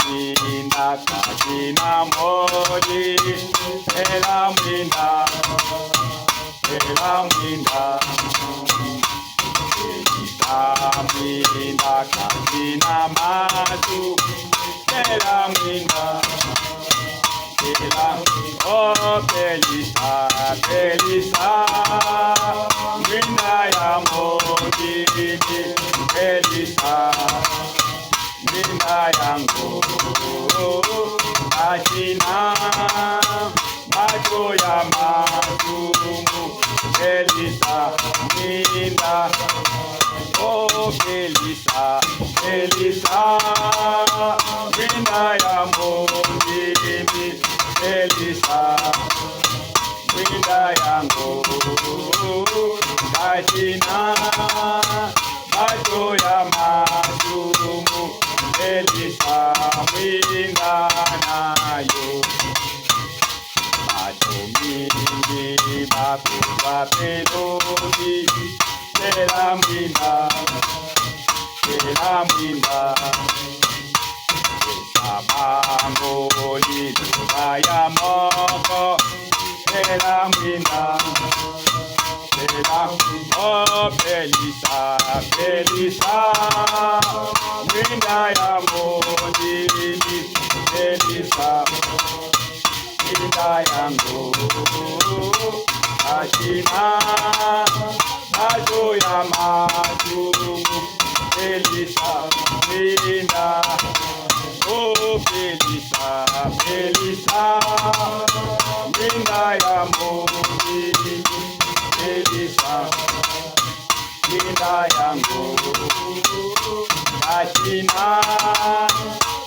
mwinda kati na moli Pela mwinda Pela mwinda Pelisa mwinda kati na masu Pela mwinda Pela Oh pelisa pelisa mwinda ya molili Pelisa Mwinda yango Kachina macho ya matungu Pelisa mwinda Oh pelisa pelisa mwinda ya molili Pelisa mwinda yango Kachina macho ya matungu Pelisa mwinda nayo Bato mingi bakozwa pelobi Pela mwinda Pela mwinda Pesa bango liloba ya moko Pela mwinda Pela Oh pelisa pelisa mwinda ya molili Pelisa mwinda yango Kachina macho ya matungu Pelisa mwinda Oh pelisa pelisa mwinda ya molili Pelisa mwinda yango Kachina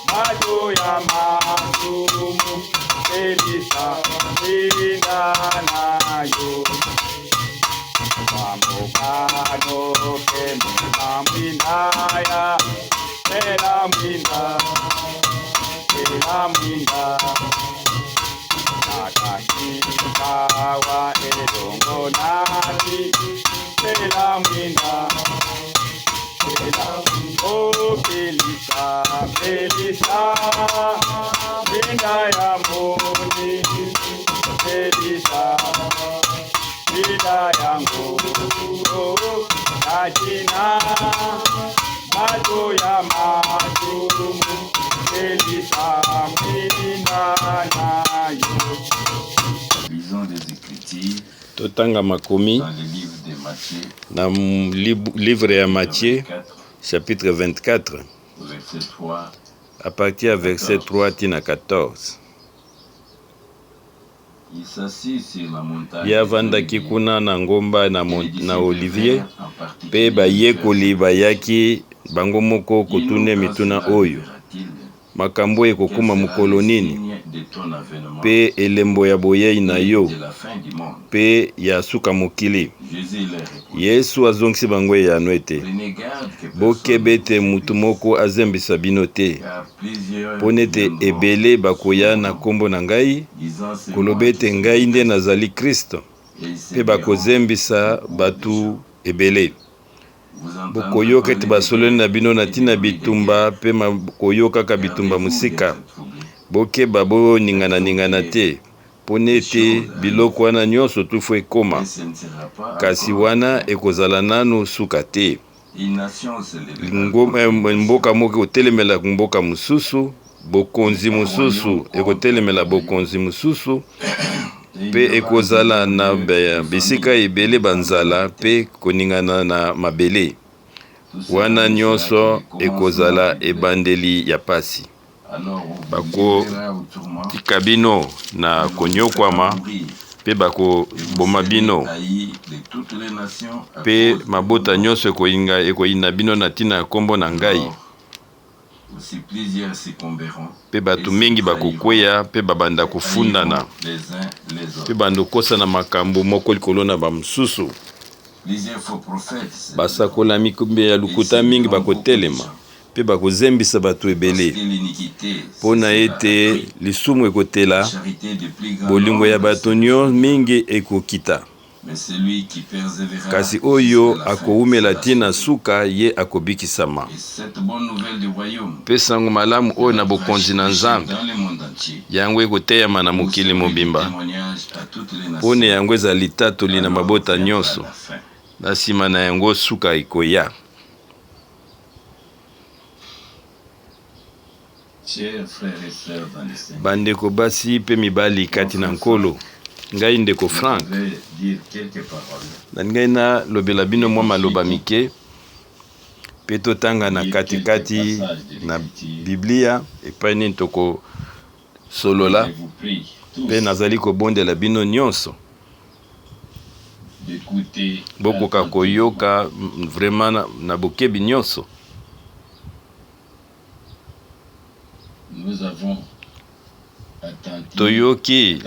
macho ya masumu Pelisa mwinda nayo Pamukano kemema mwindaya Pela mwinda Pela mwinda Nakashikawa elongo nati Pela mwinda Pela Oh pelisa pelisa mwinda ya moni Pelisa mwinda yango Kachina macho ya matumu Pelisa mwinda nayo Lisons des Écritures Totanga makomi dans le livre de Matthieu, na livre ya Matthieu 24, chapitre 24 verset 3. à partir ya verset 3 ti na 14. Il s'assit sur la montagne. Ye avandaki des Oliviers, kuna na ngomba na, et les mon, na disciples Olivier vinrent en particulier mpe bayekoli lui faire bayaki bango moko Dis-nous kotuna quand mituna cela oyo arrivera-t-il? makambo Quel ekokoma sera mokolo le nini signe de ton avènement mpe elembo ya boyei na et yo de la fin du monde? mpe ya suka mokili. Jésus leur répondit, Yesu azongisi bango eyano ete Prenez garde que personne bokeba ne ete vous mutu séduise, moko azembisa bino te car plusieurs mpo nete viendront ebele sous bakoya mon na nom, nkombo na ngai disant c'est koloba moi qui ete suis le ngai nde Christ, nazali Kristo et ils mpe séduiront bakozembisa beaucoup de bato gens. ebele. Vous entendrez Bokoyoka ete parler de basololi na guerre bino na et de ntina bruit de bitumba guerre. mpe koyokaka bitumba Gardez-vous mosika. d'être troublés, Bokeba car boningana-ningana toutes te mpo les nete choses biloko arrivent, wana nyonso tufu ekoma mais ce ne sera pas kasi encore la wana fin. ekozala nanu suka te. Une nation se lèvera contre une nation, Mboka moko ekotelemela mboka mosusu, bokonzi et un royaume mosusu contre un ekotelemela royaume. bokonzi mosusu Et il mpe y aura des ekozala na lieux de bisika famine ebele et de banzala tremblements de terre. mpe koningana na mabele. Tout cela Wana ne sera que nyonso le commencement ekozala des douleurs. ebandeli ya pasi. Alors on vous Bako livrera au tourment, tika bino na et l'on vous fera konyokwama mourir, mpe et vous bakoboma serez bino haïs de toutes les nations à mpe cause de mon mabota nom. nyonso ekoyina bino na ntina ya nkombo na ngai. Alors aussi plusieurs succomberont Mpe et bato se mingi trahiront bakokweya mpe babanda et haïront kofundana les uns les mpe autres. banda kokosana makambo moko likolo na bamosusu. Plusieurs faux prophètes se lèveront Basakola mikombe ya et lokuta mingi séduiront beaucoup de bakotelema gens. mpe bakozembisa bato Parce ebele que l'iniquité mpo se na sera ete accrue, lisumu la ekotela charité de plus grand bolingo ya nombre bato se nyonso refroidira. mingi ekokita. Kasi oyo akowumela tii na suka, ye akobikisama. Mpe sango malamu oyo na bokonzi na Nzambe, yango ekoteyama na mokili mobimba, mpo na yango ezala litatoli na mabota nyonso. Na nsima na yango suka ekoya. Bandeko basi mpe mibali kati na Nkolo, ngai ndeko Frank, nalingaki nalobela bino mwa maloba mike mpe totanga na katikati na Biblia epai nini tokosolola, mpe nazali kobondela bino nyonso bokoka koyoka vraiment na bokebi nyonso. Toyoki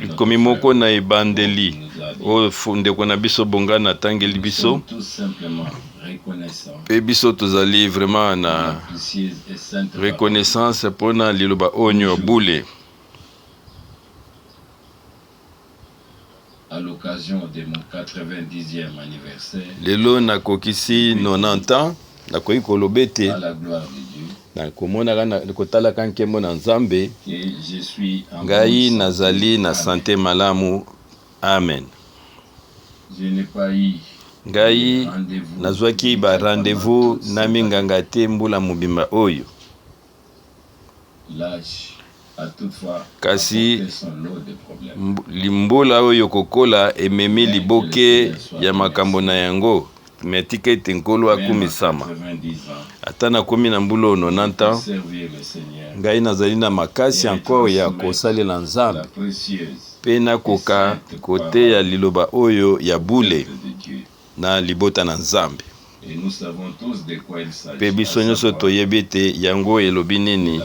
likomi moko na ebandeli oyo ndeko na biso Bongani atangeli biso, mpe biso tozali vraiment na reconnaissance mpona liloba oyo ya bule. À l'occasion de mon 90e anniversaire. Lelo nakokisi 90 ans, nakoki koloba ete À la gloire de Dieu. Nakomonaka na kotalaka nkembo na Nzambe, Que je suis en bonne ngai santé. nazali na Amen. sante malamu. Amen. Je n'ai pas eu Ngai de rendez-vous nazwaki ba médical pendant rendez-vous toute na cette année. minganga te mbula mobimba oyo. Kasi limbola oyo kokola ememi liboke ya makambo na yango, me tika ete Nkolo akumisama. Ata nakomi na mbula oyo 90 ans, ngai nazali na makasi encore ya kosalela Nzambe mpe nakoka koteya liloba oyo ya bule na libota na Nzambe. Mpe biso nyonso toyebi ete yango elobi nini,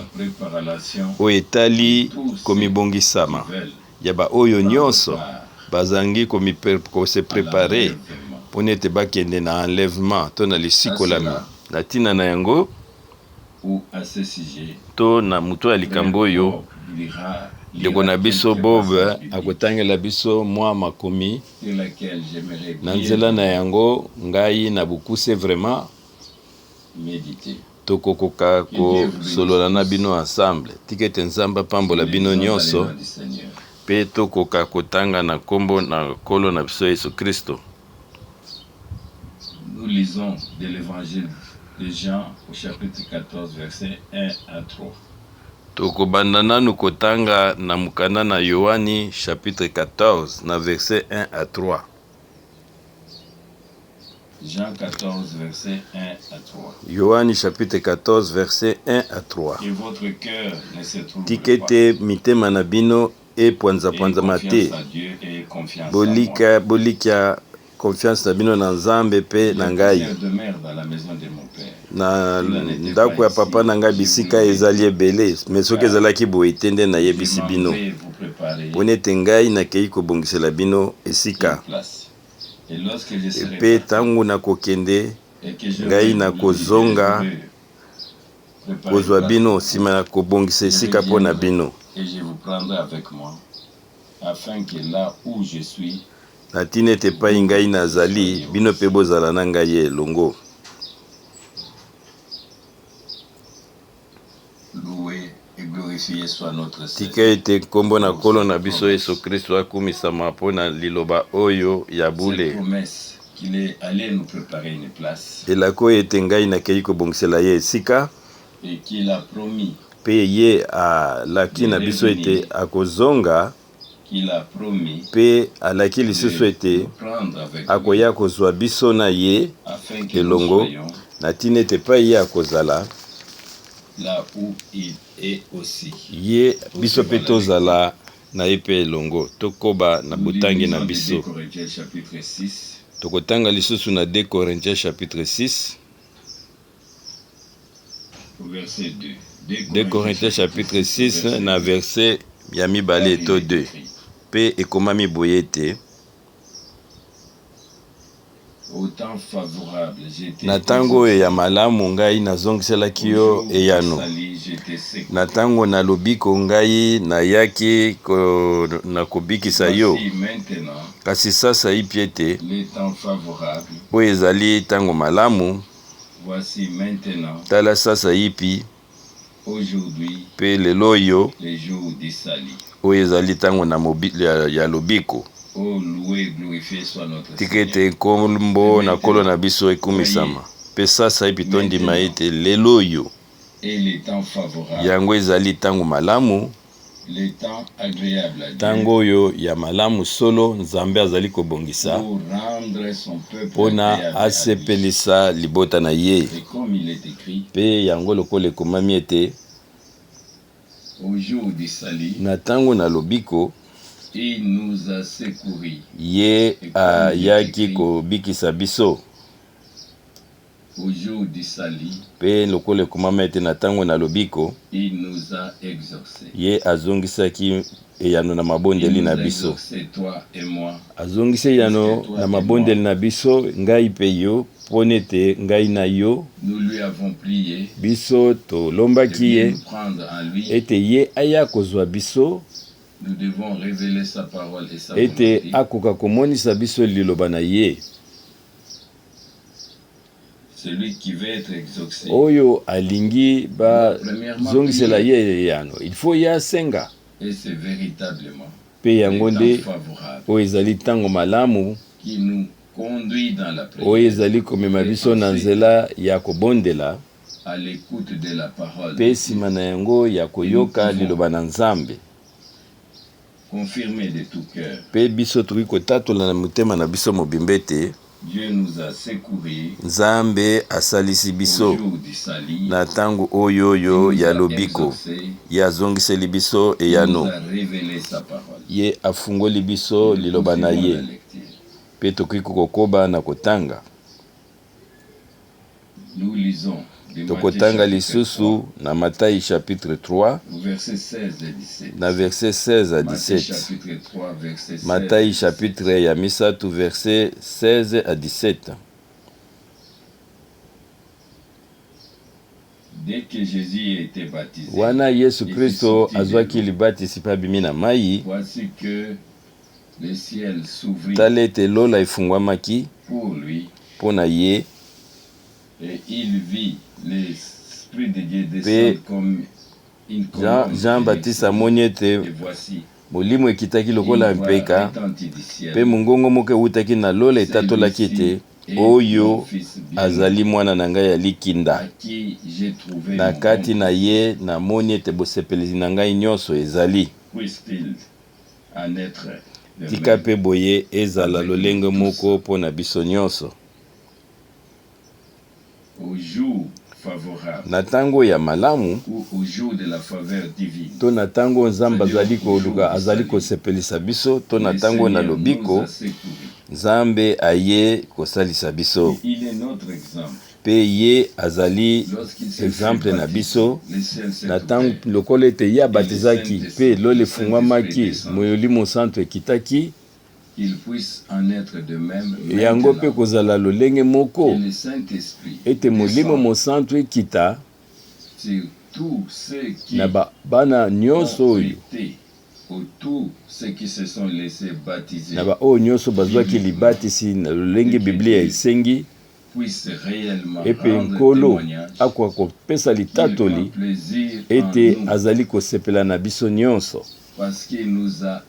oyo etali komibongisama ya baoyo nyonso bazangi kose preparer mpo na ete bakende na enlèvement to na lisikolami. Na ntina na yango, to na moto ya likambo oyo, ndeko na biso Bob akotangela biso mwa makomi. Na nzela na yango, ngai na bokuse vraiment, tokokoka kosolola na bino ensemble. Tika ete Nzambe apambola bino nyonso mpe tokoka kotanga na nkombo na Nkolo na biso Yesu Kristo. Nous lisons de l'Evangile de Jean au chapitre 14 versets 1 à 3. Tokobanda nanu kotanga na mokanda na Yoani chapitre 14 na verset 1 à 3. Jean 14 verset 1 à 3. Yoani chapitre 14 verset 1 à 3. Que votre cœur ne se trouble Tika pas. ete mitema na bino epwanzapwanzama te. Ayez confiance à Dieu, ayez confiance en moi. Bolika bolikia confiance na bino na Nzambe mpe na ngai. Na ndako ya papa na ngai bisika ezali ebele, me soki ezalaki boye te nde nayebisi bino, mpo nete ngai nakei kobongisela bino esika. Mpe ntango nakokende, ngai nakozonga kozwa bino nsima ya kobongisa esika mpo na bino. Na ntina ete epai ngai nazali, bino mpe bozala na ngai elongo. Tika ete nkombo na Nkolo na biso Yesu Kristo akumisama mpo na liloba oyo ya bule. Elaka oyo ete ngai nakei kobongisela ye esika, mpe ye alaki na biso ete akozonga. Mpe alaki lisusu ete akoya kozwa biso na ye elongo, na ntina ete epai ye akozala, ye biso mpe tozala na ye mpe elongo. Tokoba na botangi na biso. Tokotanga lisusu na 2 Corinthiens chapitre 6. 2 Corinthiens chapitre 6 na verset ya mibale to 2 mpe ekomami boye ete na ntango oyo ya malamu ngai nazongiselaki yo eyano, na ntango na lobiko ngai nayaki ko, na kobikisa yo. Kasi sasaipi ete le temps favorable, oyo ezali ntango malamu, voici maintenant, tala sasaipi aujourd'hui, mpe lelo oyo, le jour du salut. Oyo ezali ntango na mobi, ya lobiko. Oh, loué, glorifié soit notre Tika Seigneur. ete nkombo na Nkolo na biso ekumisama. Mpe sasaipi tondima ete lelo oyo, Et le temps favorable, yango ezali ntango malamu, le temps agréable à Dieu ntango oyo ya malamu solo Nzambe azali kobongisa pour rendre son peuple mpona agréable à lui. asepelisa libota na ye. Et comme il est écrit, Mpe yango lokola ekomami ete au jour du salut, na ntango na lobiko, il nous a secourus. ye ayaki kobikisa biso. Au jour du salut, Mpe lokola ekomami ete na ntango na lobiko, il nous a exaucés. ye azongisaki eyano na Il mabondeli nous na a biso. exaucés, toi et moi, Azongisi eyano na mabondeli na biso, ngai mpe yo, mpo nete ngai na yo, nous lui avons prié biso de tolombaki bien ye nous prendre en lui. ete ye aya kozwa biso, Nous devons révéler sa parole et sa ete volonté. akoka komonisa biso liloba na ye. Celui qui veut être exaucé, Oyo alingi bazongisela ye eyano, il faut ye asenga. et c'est véritablement Mpe yango le temps nde favorable oyo ezali ntango malamu qui nous conduit dans la oyo prière, ezali komema biso na nzela ya kobondela, à l'écoute de la parole, mpe nsima na yango ya koyoka liloba na Nzambe. Confirmé de tout cœur. Mpe biso tokoki kotatola na motema na biso mobimba ete Dieu nous a secourus Nzambe asalisi au biso jour du salut. na ntango oyo Il oyo nous ya a lobiko. exaucés, Ye azongiseli biso il nous eyano, a révélé sa parole. ye afungoli biso Nous liloba na poursuivons ye. la lecture. Mpe tokoki kokoba na kotanga. Nous lisons de Matthieu Tokotanga chapitre lisusu na Matai chapitre 3, 3, au verset 16 et 17. na verset 16 à Matthieu 17. chapitre 3, verset 16 Matai et 17. chapitre ya misato, verset 16 à 17. Dès que Jésus était baptisé, Wana Yesu il Kristo sortit de azwaki l'eau. libatisi mpe abimi na mai, Voici que le ciel s'ouvrit tala ete lola efungwamaki pour lui mpo na ye, et il vit l'Esprit de Dieu descendre comme une Jean, colombe Jean et Baptiste l'exaucer. amoni ete Et voici molimo ekitaki une lokola voix mpeka, retentit du mpe ciel. mongongo moko ewutaki na lola etatolaki Celui-ci ete est mon oyo fils azali bien-aimé, mwana na ngai ya likinda, à qui j'ai trouvé na mon kati bon na plaisir. ye namoni ete bosepelisi na ngai nyonso ezali. Puisse-t-il en être de Tika même mpe boye ezala avec nous lolenge tous moko mpo na biso nyonso au jour favorable na ntango ya malamu ou au jour de la faveur divine, to na ntango Nzambe c'est-à-dire azali au jour koluka, du azali salut. kosepelisa biso, to na Le ntango na Seigneur nous lobiko, a secourus. Nzambe aye kosalisa biso. Et il est notre exemple. Mpe ye azali Lorsqu'il se fut exemple na baptisé, biso le ciel s'est na ntango ouvert lokola ete ye et le abatizaki mpe Saint-Esprit lola le Saint-Esprit efungwamaki, descendit. Molimo Santo ekitaki. Qu'il puisse en être de même Yango mpe maintenant. kozala lolenge moko, Que le Saint-Esprit ete Molimo descende Mosantu ekita sur tous ceux na qui bana ont nyonso oyo, été ou tous ceux qui se sont laissés baptiser na baoyo nyonso bazwaki bibliquement libatisi na lolenge et que Biblia Dieu esengi, puisse réellement epe rendre Nkolo témoignage akoka kopesa qu'il prend litatoli plaisir en ete nous azali kosepela na biso nyonso, parce qu'il nous a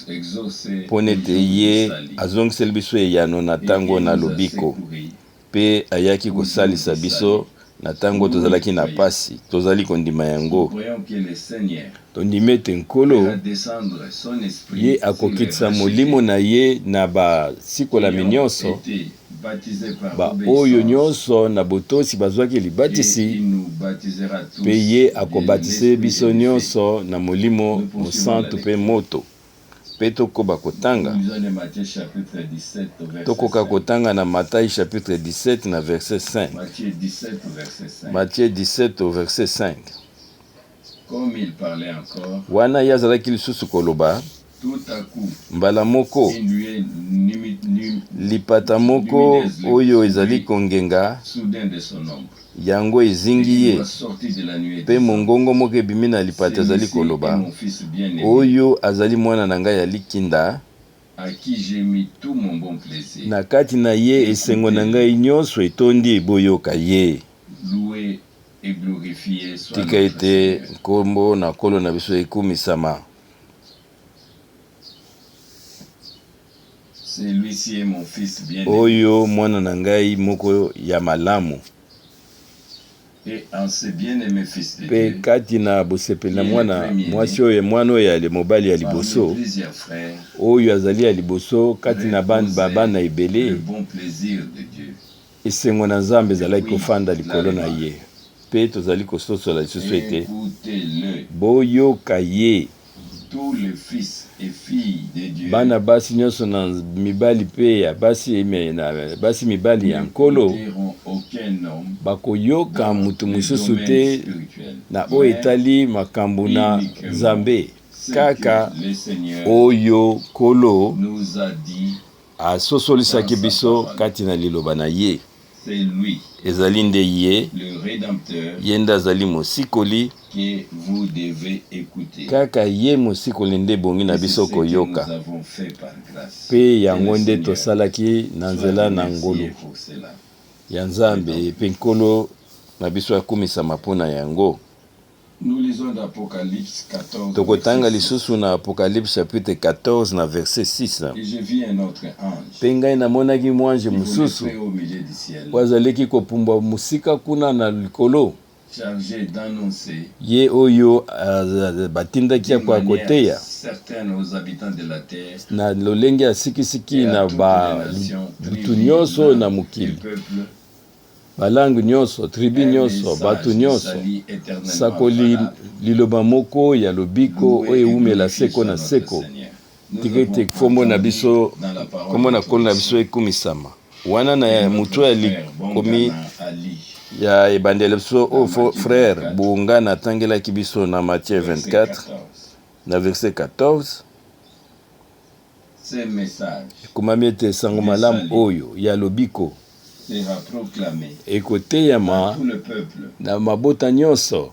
exaucés mpo au nete jour du ye salut azongiseli biso eyano na et ntango qu'il na nous a lobiko, secourus mpe ayaki au jour kosalisa du biso salut. na ntango Nous y tozalaki na croyons. pasi. Tozali kondima Nous yango. croyons que le Seigneur Tondimi ete Nkolo fera descendre son ye esprit sur les akokitisa molimo rachetés na ye na qui basikolami ont nyonso, été baptisés par baoyo obéissance nyonso na botosi bazwaki et libatisi, il nous baptisera mpe tous ye de akobatise l'esprit et biso du feu. nyonso na Molimo Nous poursuivons la Mosantu mpe lecture. moto. Mpe tokoba kotanga. Nous lisons de Matthieu chapitre 17 au verset Tokoka 5. kotanga na Matai chapitre 17 na verset 5. Matthieu 17 au verset 5. Matthieu 17 au verset 5. Comme il parlait encore, Wana ye azalaki lisusu koloba, tout à coup, mbala moko une nuée lipata moko lumineuse le oyo ezali couvrit kongenga soudain de son ombre. yango Et ezingi une ye, voix sortit de la nuée mpe disant, mongongo moko ebimi na lipata ezali Celui-ci est koloba, mon fils bien-aimé, oyo azali mwana na ngai ya likinda, À qui j'ai mis tout mon bon plaisir. Na kati na ye esengo na ngai nyonso etondi, boyoka ye. Loué et glorifié soit Tika notre ete Seigneur. nkombo na Nkolo na biso ekumisama. Celui-ci est mon fils bien-aimé. Oyo mwana na ngai moko ya malamu. Et en ce bien-aimé fils de Mpe Dieu, kati na bosepeli na qui est le mwana premier-né mwasi oyo, mwana oyo ya mobali ya parmi liboso, plusieurs frères, oyo azali ya liboso kati na reposait bana ebele, le bon plaisir de Dieu. esengo na Nzambe ezalaki Puis, kofanda la likolo na remarque. ye. Mpe tozali kososola lisusu ete Écoutez-le, boyoka ye, tous les fils et filles de Dieu, bana basi nyonso na mibali mpe ya basi, na basi mibali ya Nkolo, n'écouteront aucun homme bakoyoka dans moto le mosusu domaine te spirituel, na oyo mais etali makambo na uniquement Nzambe, ce kaka que le Seigneur oyo Nkolo nous a dit asosolisaki dans sa biso parole. kati na liloba na ye. C'est lui, Ezali nde ye, le Rédempteur, ye nde azali mosikoli, que vous devez écouter. kaka ye mosikoli nde ebongi na Et c'est biso ce que koyoka. nous avons fait par grâce. Mpe Que yango le nde Seigneur tosalaki na soit nzela na remercié ngolu pour cela. ya Nzambe, mpe Nkolo na biso akumisama mpo na yango. Nous lisons d'Apocalypse 14, Tokotanga verset 6. lisusu na Apocalypse chapitre 14 na verset 6. Et je vis un autre ange Mpe ngai namonaki mwanje qui volait mosusu très haut au milieu du ciel, oyo azalaki kopumbwa mosika kuna na likolo, chargé d'annoncer ye oyo batindaki d'une akoya manière koteya certaine aux habitants de la terre na lolenge ya sikisiki et à na toutes les nations, bato tribus, nyonso na langues et mokili, peuples, balangue nyonso, tribu un nyonso, message bato de nyonso, salut éternellement sakoli valable. liloba moko ya lobiko Loué oyo et ewumela glorifié seko soit na notre seko. Seigneur. Nous Tika ete avons nkombo na entendu biso, dans la parole nkombo na Nkolo na biso d'introduction ekumisama. Wana que na motu notre ya frère likomi Bongana Ali ya ebandeli biso dans oyo Matthieu frère 24, Bongana atangelaki biso na Matthieu verset 24 14. na verset 14, Ce message ekomami ete sango de malamu salut oyo ya lobiko sera proclamé à ekoteyama tout le peuple na mabota nyonso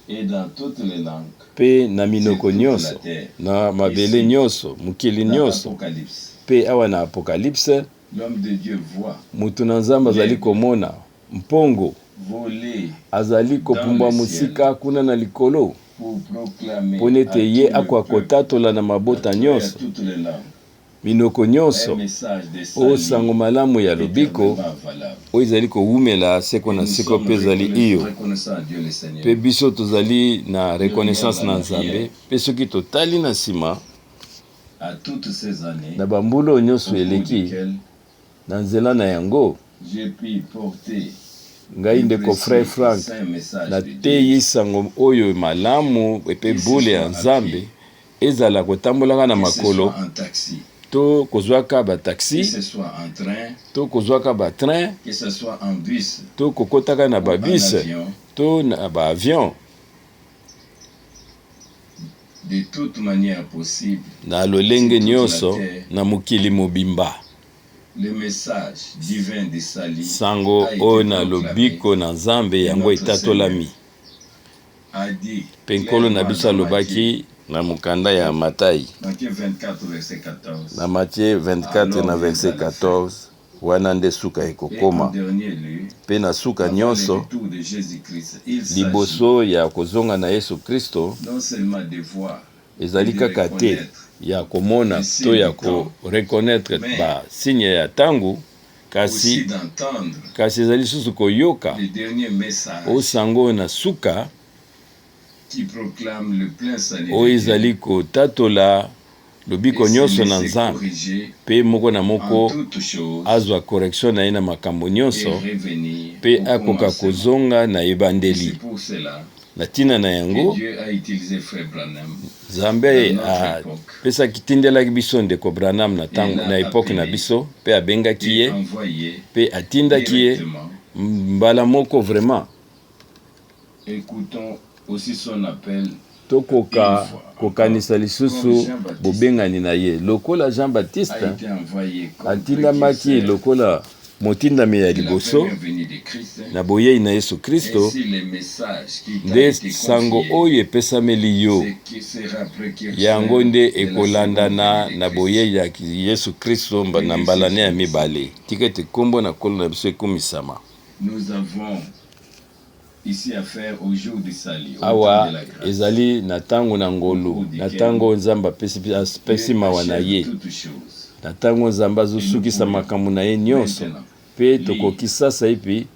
et dans toutes les langues mpe na sur minoko toute la nyonso, terre. na mabele Ici, nyonso, mokili dans nyonso. l'Apocalypse, Mpe awa na Apocalypse, l'homme de Dieu voit moto na Nzambe azali l'aigle komona mpongo voler azali dans kopumbwa le ciel mosika kuna na likolo pour proclamer mpo à ete ye tout le akoka peuple, kotatola na à mabota tout et à nyonso, toutes les langues, minoko un nyonso, message de oyo salut sango malamu ya lobiko éternellement valable. oyo ezali kowumela seko Et na nous seko sommes mpe ezali iyo. reconnaissants à Dieu le Mpe Seigneur. biso tozali na De reconnaissance regarder na en Nzambe. arrière Mpe soki totali na nsima à toutes ces années na bambula oyo nyonso au cours eleki duquel na nzela na yango, j'ai pu porter ngai le ndeko frère précieux et Frank saint message de Dieu, nateyi sango oyo malamu epe que ce bule ya soit à Nzambe, pied, ezala kotambolaka na que ce makolo, soit en taxi, to kozwaka que bataxi, ce soit en train, to kozwaka batrain, que ce soit en bus to kokotaka na ou en babus, avion, to na baavion, de toute manière possible, na lolenge sur toute la nyonso terre, na mokili mobimba, le message divin de salut sango a été oyo na proclamé lobiko na Nzambe et yango notre Seigneur etatolami. a dit Mpe Nkolo na clairement biso dans Matthieu, alobaki na mokanda ya Matai, Matthieu 24, verset 14. na Matthieu 24 Alors na viendra verset la fin. 14, wana nde suka Et en ekokoma. dernier lieu, Mpe na suka avant le nyonso, retour de Jésus-Christ, il s'agit liboso ya kozonga na Yesu Kristo, non seulement de voir et ezali de kaka te reconnaître ya komona les to signes ya du temps, koreconnaître mais basigne ya ntango, aussi kasi d'entendre kasi ezali lisusu koyoka le dernier message osango oyo na suka qui proclame le plein salut de oyo Dieu ezali kotatola et lobiko se nyonso na laisser Nzambe, corriger mpe moko na en moko toutes choses azwa correction na ye na makambo et nyonso, revenir mpe au akoka commencement. kozonga na Et c'est ebandeli. pour cela Na ntina na que yango, Dieu a utilisé Frère Branham Nzambe dans notre époque apesaki, tindelaki biso ndeko Branham na et ntango l'a na epoke na appelé biso, mpe abengaki et ye envoyé mpe atindaki ye directement. mbala moko vraiment. Écoutons aussi son appel une Tokoka fois encore, kokanisa comme lisusu Jean-Baptiste bobengani na ye lokola Jean a Baptiste été envoyé comme atindamaki précurseur lokola Motindami ya de la liboso première venue de Christ, na boyei na Yesu Kristo, ainsi le message qui t'a nde été sango confié, oyo epesameli yo, ce qui sera précurseur yango nde de la seconde ekolandana venue de na Christ. boyei ya Yesu Kristo na mbala ne ya mibale. Tika ete nkombo na Nkolo na biso ekumisama. Nous avons ici affaire au jour du salut, au temps Awa de la grâce. ezali na ntango na ngolu, na ntango oyo Nzambe apesi, apesi Dieu mawa na achève ye, toutes choses. na ntango Nzambe azosukisa makambo na ye nyonso. Maintenant, Mpe tokoki sasaipi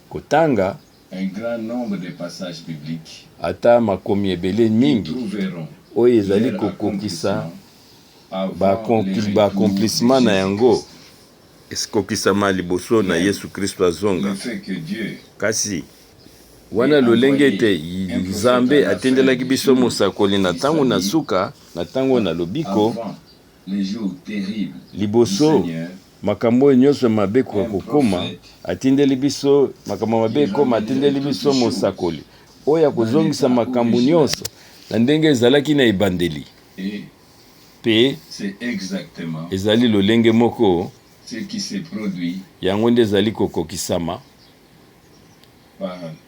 kotanga un grand nombre de passages bibliques ata makomi ebele qui mingi trouveront oyo ezali leur kokokisa accomplissement avant le retour de baaccomplissement na yango Jésus-Christ. ekokisama liboso na Yesu Kristo azonga. Le fait que Dieu Kasi wana lolenge ete Nzambe atindelaki biso mosakoli na ntango na suka, na ntango na lobiko, avant les jours terribles du liboso Seigneur, makambo oyo nyonso ya mabe ekoka kokoma, atindeli biso makambo mabe ekoma, atindeli biso mosakoli oyo akozongisa makambo nyonso na ndenge ezalaki na ebandeli. et Mpe c'est exactement ezali lolenge moko ce qui s'est produit yango nde ezali kokokisama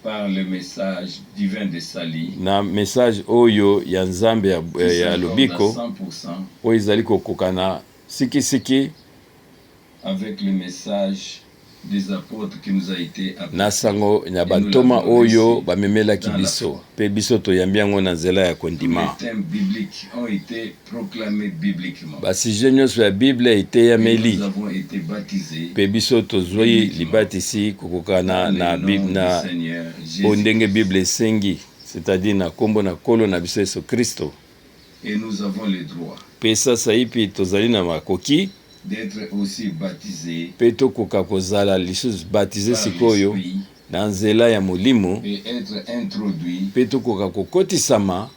par le message divin de salut na message oyo ya Nzambe ya, qui ya s'accorde à lobiko 100% oyo ezali kokokana sikisiki avec le message des apôtres qui nous a été apporté. na sango ya bantoma oyo bamemelaki biso, mpe biso toyambi yango na nzela ya Tous kondima. les thèmes bibliques ont été proclamés bibliquement. Basujet nyonso ya Bible Et eteyameli, nous avons été baptisés mpe biso tozwi libatisi kokokana dans na, le nom du na Seigneur oyo Jésus. ndenge Bible esengi, c'est-à-dire na nkombo na Nkolo na biso Yesu Kristo. Et nous avons le droit Mpe sasaipi tozali na makoki d'être aussi baptisés mpe tokoka kozala lisusu baptisé par sikoyo l'Esprit na nzela ya Molimo, et être introduits mpe tokoka kokotisama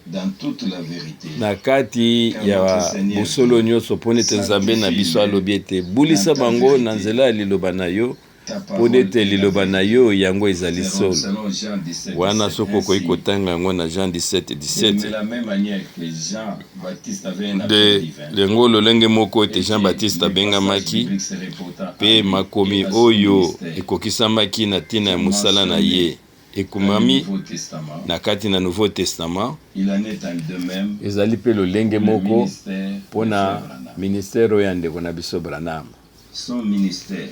dans toute la vérité. na kati ya bosolo nyonso, mpo ete Nzambe na biso alobi ete bulisa bango na nzela ya liloba na yo, Ta mpo parole ete est la liloba na vérité. yo yango ezali Selon, solo. selon Jean 17, Wana 17. soki okoki Ainsi, kotanga yango na Jean 17 de 17. la même manière que Jean-Baptiste avait un appel De divin yango lolenge moko ete et Jean que Baptiste les passages abengamaki, bibliques se reportant à mpe lui makomi et à son oyo ministère ekokisamaki na ntina ya sont mosala na mentionnés ye dans le ekomami Nouveau Testament, na kati na Nouveau Testament, il en est en de même ezali mpe lolenge pour le moko ministère de mpona Frère Branham. ministère oyo ya ndeko na biso Branham. Son ministère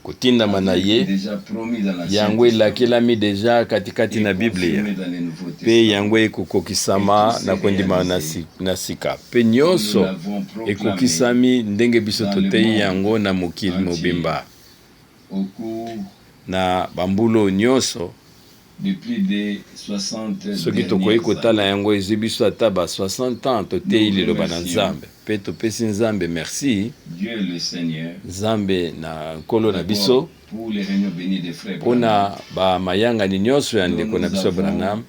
Kotindama na avait été ye déjà promis dans l'Ancien yango Testament elakelami deja katikati et na Biblia, confirmé dans le Nouveau mpe Testament. yango Et ekokokisama tout na s'est kondima na, réalisé si, na sika, mpe comme nous nyonso l'avons proclamé ekokisami ndenge biso dans le toteyi monde yango na mokili entier mobimba au cours na bambulo nyonso. de plus de 60 Soki tokoki dernières kotala années. yango, ezwi biso ata ba 60 ans toteyi Nous liloba na remercions Nzambe, mpe topesi Nzambe merci, Dieu le Seigneur Nzambe na Nkolo na d'abord biso, pour les réunions bénies des frères Branham mpona bamayangani nyonso ya dont ndeko na nous biso avons Branham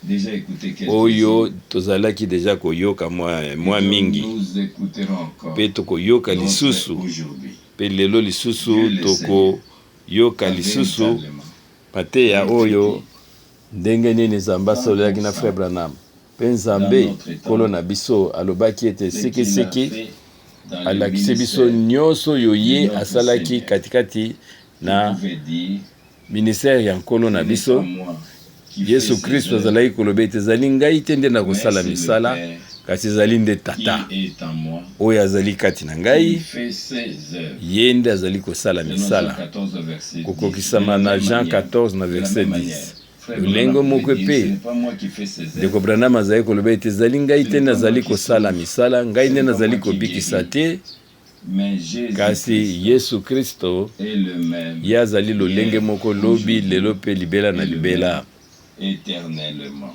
déjà écouté oyo quelques-unes tozalaki deja koyoka mwa, et mwa dont mingi, nous écouterons encore mpe tokoyoka d'autres lisusu, aujourd'hui. mpe lelo lisusu Dieu le Seigneur tokoyoka a lisusu véritablement mateya oyo maîtrisé ndenge nini Nzambe asololaki na 100% Frère Branham. Mpe dans Nzambe notre Nkolo temps na biso alobaki ete ce qu'il a sikisiki fait dans le alakisi biso ministère nyonso oyo de ye notre asalaki Seigneur. katikati Qui na pouvait dire, ministère ya Nkolo ce na n'est pas biso. moi qui fais Yesu ces Kristo œuvres, azalaki koloba ete ezali ngai te nde mais nakosala c'est le misala, Père kasi ezali nde Tata qui est en moi oyo azali kati na qui ngai, fait ses œuvres. ye nde azali kosala Selon Jean misala. 14, verset 10. De Kokokisama la na même Jean manière, 14 na de la verset même manière, 10. Frère Lolenge Branham moko pouvait dire, mpe ce n'est pas moi qui fais ces ndeko œuvres, Branham azali koloba ete ezali ngai ce te n'est pas moi nazali qui kosala sauve, misala, ngai ce nde n'est pas nazali moi qui kobikisa guéris, te, mais Jésus-Christ kasi Yesu Kristo est le même ye azali lolenge hier, moko lobi, lelo aujourd'hui mpe libela na et le libela. même éternellement.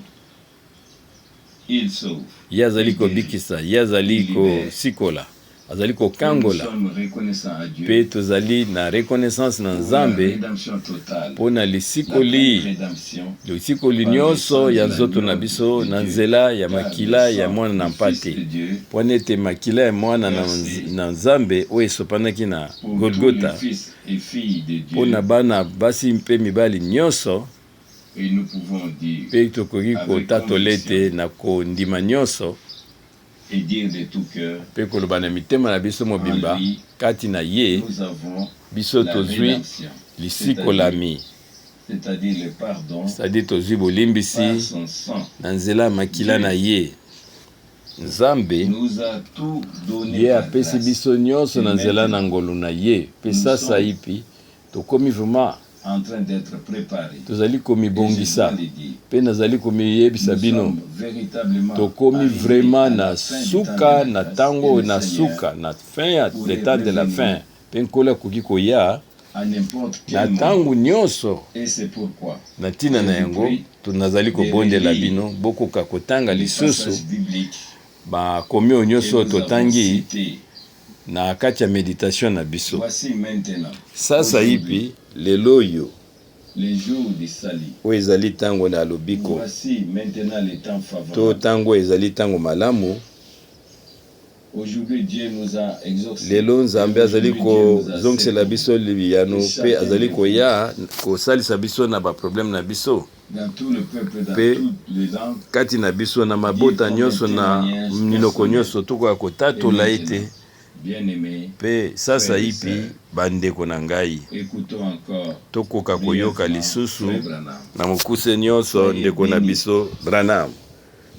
Il sauve, Ye azali il guérit, kobikisa, ye azali il libère. kosikola, azali Et nous kokangola. sommes reconnaissants à Dieu Mpe tozali na reconnaissance na pour la Nzambe rédemption totale, mpo na la pleine lisikoli, rédemption lisikoli par le sang nyonso de ya nzoto na l'agneau biso de na Dieu, nzela ya par le makila ya sang mwana na du Fils mpate, de Dieu mpona ete makila ya mwana na, versé na Nzambe oyo esopanaki na pour tous les Golgota fils et filles de mpo na Dieu. bana basi mpe mibali nyonso. Et nous pouvons dire Mpe tokoki avec kotatola conviction ete na kondima nyonso, Mpe koloba na mitema na biso mobimba, kati na Ye biso tozwi lisikolami, c'est-à-dire tozwi bolimbisi na nzela ya makila na Ye. Nzambe, Ye apesi biso nyonso na nzela na ngolu na Ye. Mpe sasaipi tokomi vraiment tozali komibongisa, mpe nazali komiyebisa bino, tokomi vraiment na suka na ntango na suka na fin ya le temps de la fin, mpe Nkolo akoki koya na ntango nyonso. Na ntina na yango, nazali kobondela bino bokoka kotanga lisusu makomi oyo nyonso oyo totangi na kati ya meditation na biso. Sasaipi, lelo oyo, oyo ezali ntango na lobiko, to ntango oyo ezali ntango malamu. Lelo Nzambe azali kozongisela biso biyano mpe azali koya kosalisa biso na ba problème na biso mpe kati na biso na mabota nyonso na minoko nyonso tokoka kotatola ete mpe sasaipi bandeko na ngai tokoka koyoka lisusu na mokuse nyonso ndeko na biso Branham.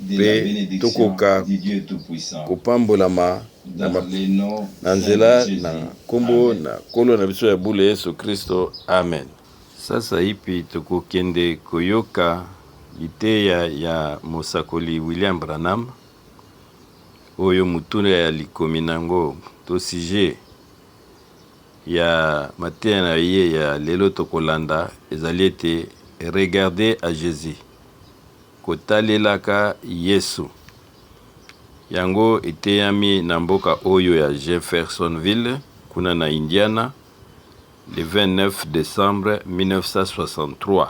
mpe tokoka kopambolama na nzela na nkombo na Nkolo na biso ya bule Yesu Kristo. Amen. Sasaipi tokokende koyoka liteya ya mosakoli William Branham, oyo motuna ya likomi na yango to sujet ya mateya na ye ya lelo tokolanda ezali ete Regardez à Jesus. Kotalelaka Yesu. Yango eteyami na mboka oyo ya Jeffersonville, kuna na Indiana, le 29 decembre 1963,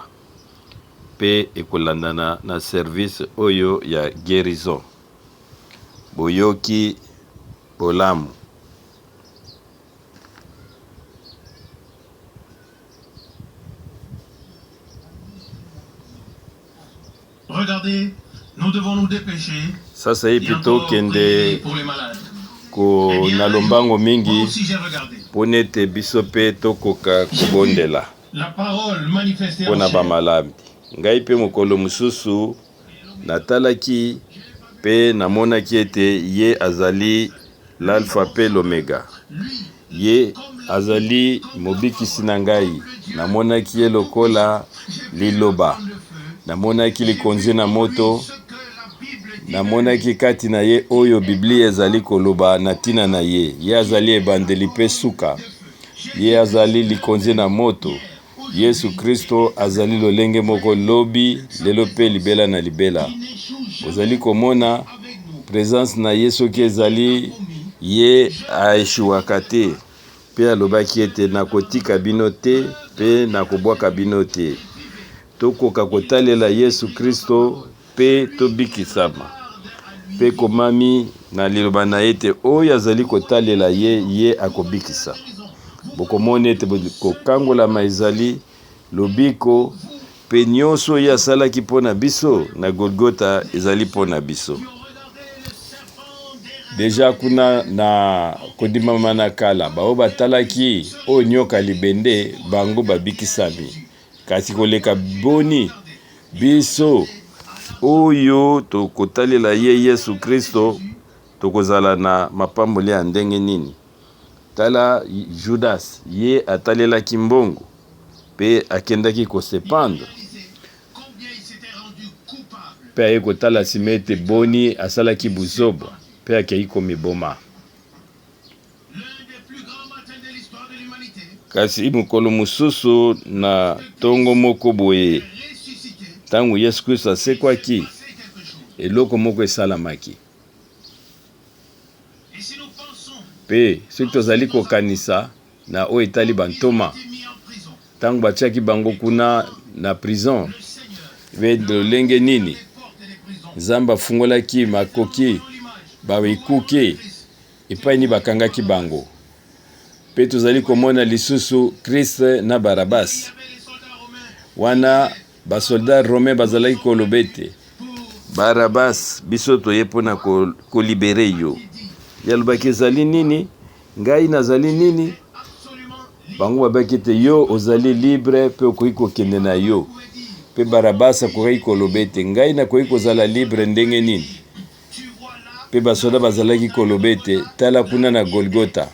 mpe ekolandana na service oyo ya guerison. Boyoki bolamu. Regardez, nous devons nous dépêcher Sasa et hivi encore tokende prier pour les malades. ko Eh bien, na un jour, lombango moi mingi aussi j'ai regardé. mpo nete biso mpe tokoka J'ai vu kobondela la parole manifestée mpo en na chair. bamaladi. Ngai mpe mokolo mosusu natalaki mpe namonaki ete ye azali l'Alpha mpe l'Omega. Ye azali Mobikisi na ngai. Namonaki ye lokola Liloba. Namonaki Likonzi na Moto. Namonaki kati na ye oyo Biblia ezali koloba na ntina na ye. Ye azali ebandeli mpe suka. Ye azali Likonzi na Moto. Yesu Kristo azali lolenge moko lobi, lelo mpe libela na libela. Bozali komona presence na ye soki ezali ye aeshuwaka te. Mpe alobaki ete nakotika bino te mpe nakobwaka bino te. Tokoka kotalela Yesu Kristo mpe tobikisama. Mpe ekomami na liloba na ye ete oyo azali kotalela ye, ye akobikisa. Bokomona ete kokangolama ezali lobiko, mpe nyonso ye asalaki mpo na biso na Golgota ezali mpo na biso. Deja kuna na kondimama na kala, baoyo batalaki oyo nyoka libende, bango babikisami. Kasi koleka boni biso oyo tokotalela ye Yesu Kristo, tokozala na mapamboli ya ndenge nini? Tala Judas, ye atalelaki mbongo mpe akendaki ko se pendre, mpe aye kotala nsima ete boni asalaki buzoba mpe akei komiboma. Kasi mokolo mosusu na ntongo moko boye, ntango Yesu Kristo asekwaki, eloko moko esalamaki. Mpe soki tozali kokanisa na oyo etali bantoma, ntango batiaki bango kuna na prison, mpe lolenge nini Nzambe afungolaki makoki ba ekuke epai nini bakangaki bango. Mpe tozali komona lisusu Christ na Barabas. Wana basoldat romain bazalaki koloba ete Barabas, biso toye mpo na kolibere yo. Ye alobaki, Ezali nini? Ngai nazali nini? Bango babaki ete, Yo ozali libre mpe okoki kokende na yo. Mpe Barabas akokaki koloba ete, Ngai nakoki kozala libre ndenge nini? Mpe basoda bazalaki koloba ete, Tala kuna na Golgota,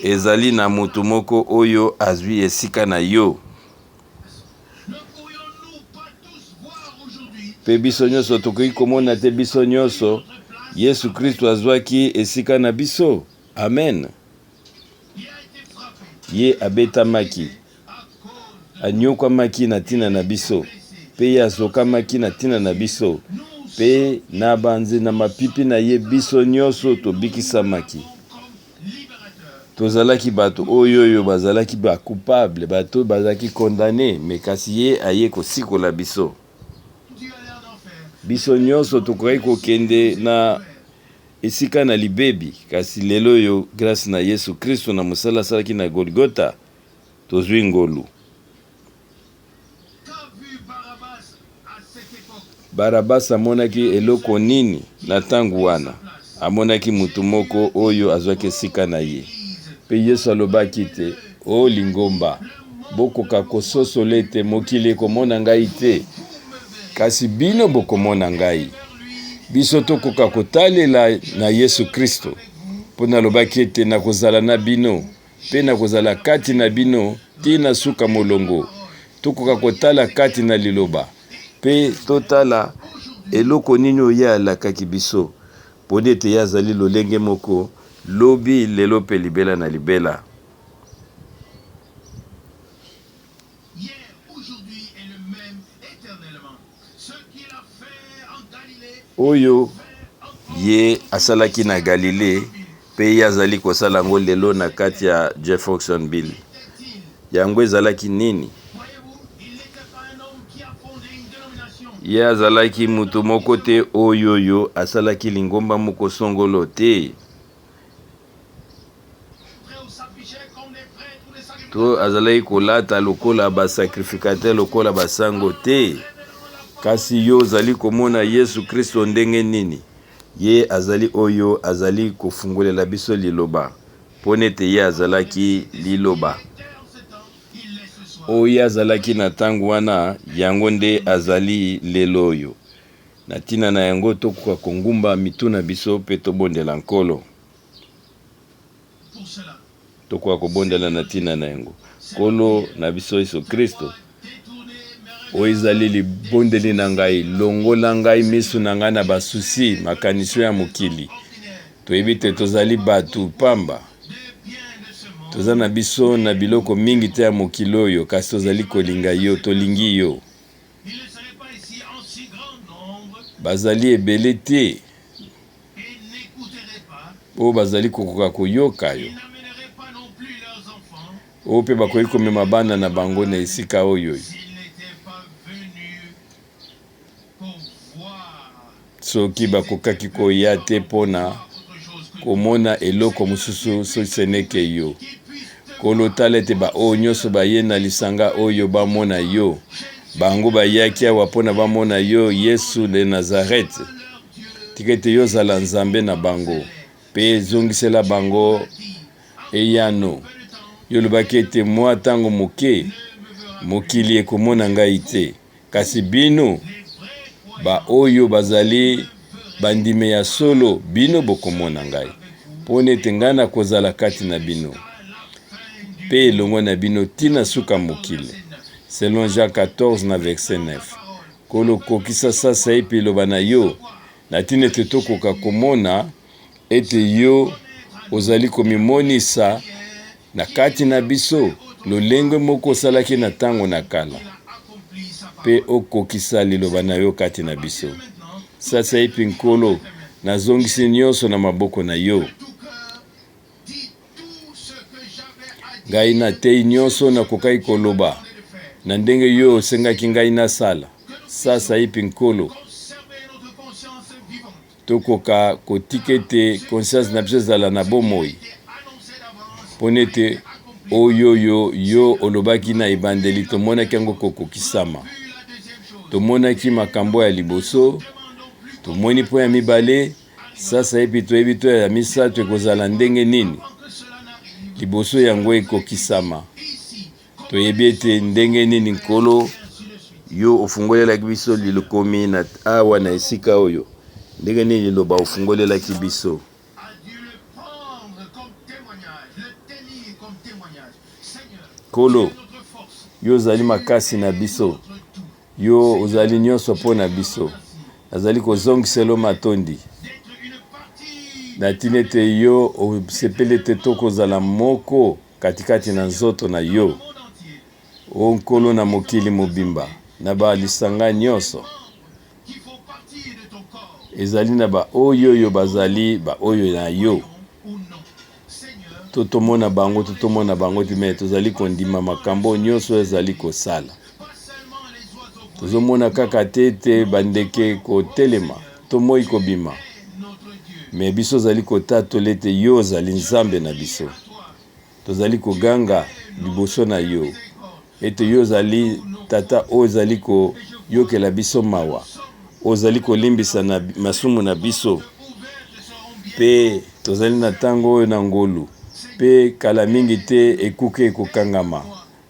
ezali na moto moko oyo azwi esika na yo. Mpe biso nyonso tokoki komona te, biso nyonso, Yesu Kristo azwaki esika na biso. Amen. Ye abetamaki, anyokwamaki na ntina na biso, mpe ye azokamaki na ntina na biso, mpe na banze na mapipi na ye biso nyonso tobikisamaki. Tozalaki bato oyo oyo bazalaki ba coupable, bato oyo bazalaki condamne, mais kasi ye aye kosikola biso. Biso nyonso tokokaki kokende na esika na libebi, kasi lelo oyo grâce na Yesu Kristo na mosala asalaki na Golgotha, tozwi ngolu. Barabas amonaki eloko nini na ntango wana? Amonaki moto moko oyo azwaki esika na ye. Mpe Yesu alobaki ete, O lingomba, bokoka kososola ete mokili ekomona ngai te, kasi bino bokomona ngai. Biso tokoka kotalela na Yesu Kristo, mpo nalobaki ete nakozala na bino mpe nakozala kati na bino tii na suka molongo. Tokoka kotala kati na Liloba mpe totala eloko nini oyo Ye alakaki biso, poni ete Ye azali lolenge moko lobi, lelo mpe libela na libela. Oyo Ye asalaki na Galile, mpe Ye azali kosala yango lelo na kati ya Jeffersonville. Yango ezalaki nini? Ye azalaki moto moko te oyo oyo asalaki lingomba moko songolo te. To azalaki kolata lokola ba sacrificateur lokola basango te. Kasi yo ozali komona Yesu Kristo ndenge nini? Ye azali oyo azali kofungolela biso Liloba, mpo nete Ye azalaki Liloba. Oyo Ye azalaki na ntango wana, yango nde Azali lelo oyo. Na ntina na yango, tokoka kongumba mitu na biso mpe tobondela Nkolo. Tokoka kobondela na ntina na yango. Nkolo na biso Yesu Kristo, oyo ezali libondeli na ngai, longola ngai miso na ngai na basusi, makanisi ya mokili. Toyebi te tozali bato pamba, toza na biso na biloko mingi te ya mokili oyo, kasi tozali kolinga yo, tolingi yo. Bazali ebele te oyo bazali kokoka koyoka yo, oyo mpe bakoki komema bana na bango na esika oyo soki bakokaki koya te mpo na komona eloko mosusu soki seneke yo. Nkolo, tala ete baoyo nyonso baye na lisanga oyo bamona yo. Bango bayaki awa mpo na bamona yo, Yesu de Nazarete. Tika ete yo ozala Nzambe na bango, mpe zongisela bango eyano. Yo olobaki ete mwa ntango moke, mokili ekomona ngai te. Kasi bino, baoyo bazali bandimi ya solo, bino bokomona ngai, mpo ete ngai nakozala kati na bino mpe elongo na bino tii na suka mokili. Selon Jean 14 na verset 9. Nkolo, kokisa sasaipi liloba na yo, na ntina ete tokoka komona ete yo ozali komimonisa na kati na biso lolenge moko osalaki na ntango na kala, mpe okokisa liloba na yo kati na biso. Sasaipi, Nkolo, nazongisi nyonso na maboko na yo. Ngai nateyi nyonso nakokaki koloba na ndenge yo osengaki ngai nasala. Sasaipi, Nkolo, tokoka kotika ete conscience na biso ezala na bomoi mpo nete oyo yo yo olobaki na ebandeli tomonaki yango kokokisama. Tomonaki makambo ya liboso, tomoni mpo ya mibale, sasaipi toyebi to ya misato ekozala ndenge nini. Liboso yango ekokisama, toyebi ete ndenge nini Nkolo yo ofungolelaki biso likomi na awa na esika oyo, ndenge nini liloba ofungolelaki biso. Nkolo, yo ozali makasi na biso, yo ozali nyonso mpo na biso. Nazali kozongiselo matondi na ntina ete yo osepeli ete tokozala moko katikati na nzoto na yo, o Nkolo, na mokili mobimba, na balisanga nyonso. Ezali na baoyo oyo bazali baoyo na yo, to tomona bango to tomona bango te, me tozali kondima makambo nyonso oyo ezali kosala. Tozomona kaka te ete bandeke kotelema to moi kobima, me biso ozali kotatola ete yo ozali Nzambe na biso. Tozali koganga liboso na yo ete yo ozali Tata oyo ozali koyokela biso mawa, ozali kolimbisa na masumu na biso, mpe tozali na ntango oyo na ngolu, mpe kala mingi te ekuke ekokangama.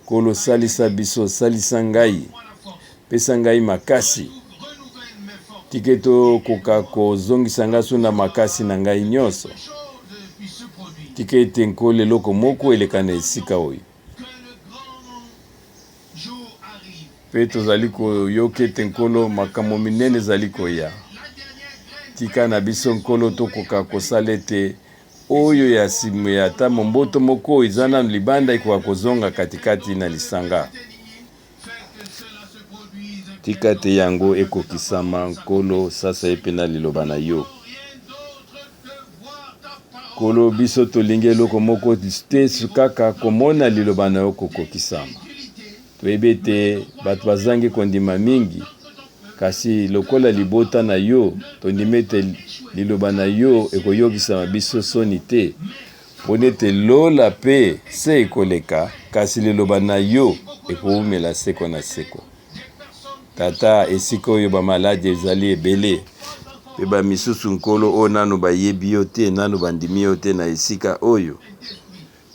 Nkolo, salisa biso, salisa ngai, pesa ngai makasi, tika ete okoka kozongisa ngai so na makasi na ngai nyonso. Tika ete Nkolo eloko moko eleka na esika oyo. Mpe tozali koyoka ete Nkolo makambo minene ezali koya. Tika na biso Nkolo tokoka kosala ete oyo ya sima ya ata momboto moko eza nanu libanda ekoka kozonga katikati na lisanga. Tika ete yango ekokisama, Nkolo, sasaipi na Liloba na Yo. Nkolo, biso tolingi eloko moko te kaka komona Liloba na Yo kokokisama. Toyebi ete bato bazangi kondima mingi, kasi lokola libota na Yo, tondimi ete Liloba na Yo ekoyokisama biso soni te, mpo ete lola mpe se ekoleka, kasi Liloba na Yo ekowumela seko na seko. Tata, esika oyo bamaladi ezali ebele, mpe bamisusu, Nkolo, oyo nanu bayebi Yo te, nanu bandimi Yo te na esika oyo,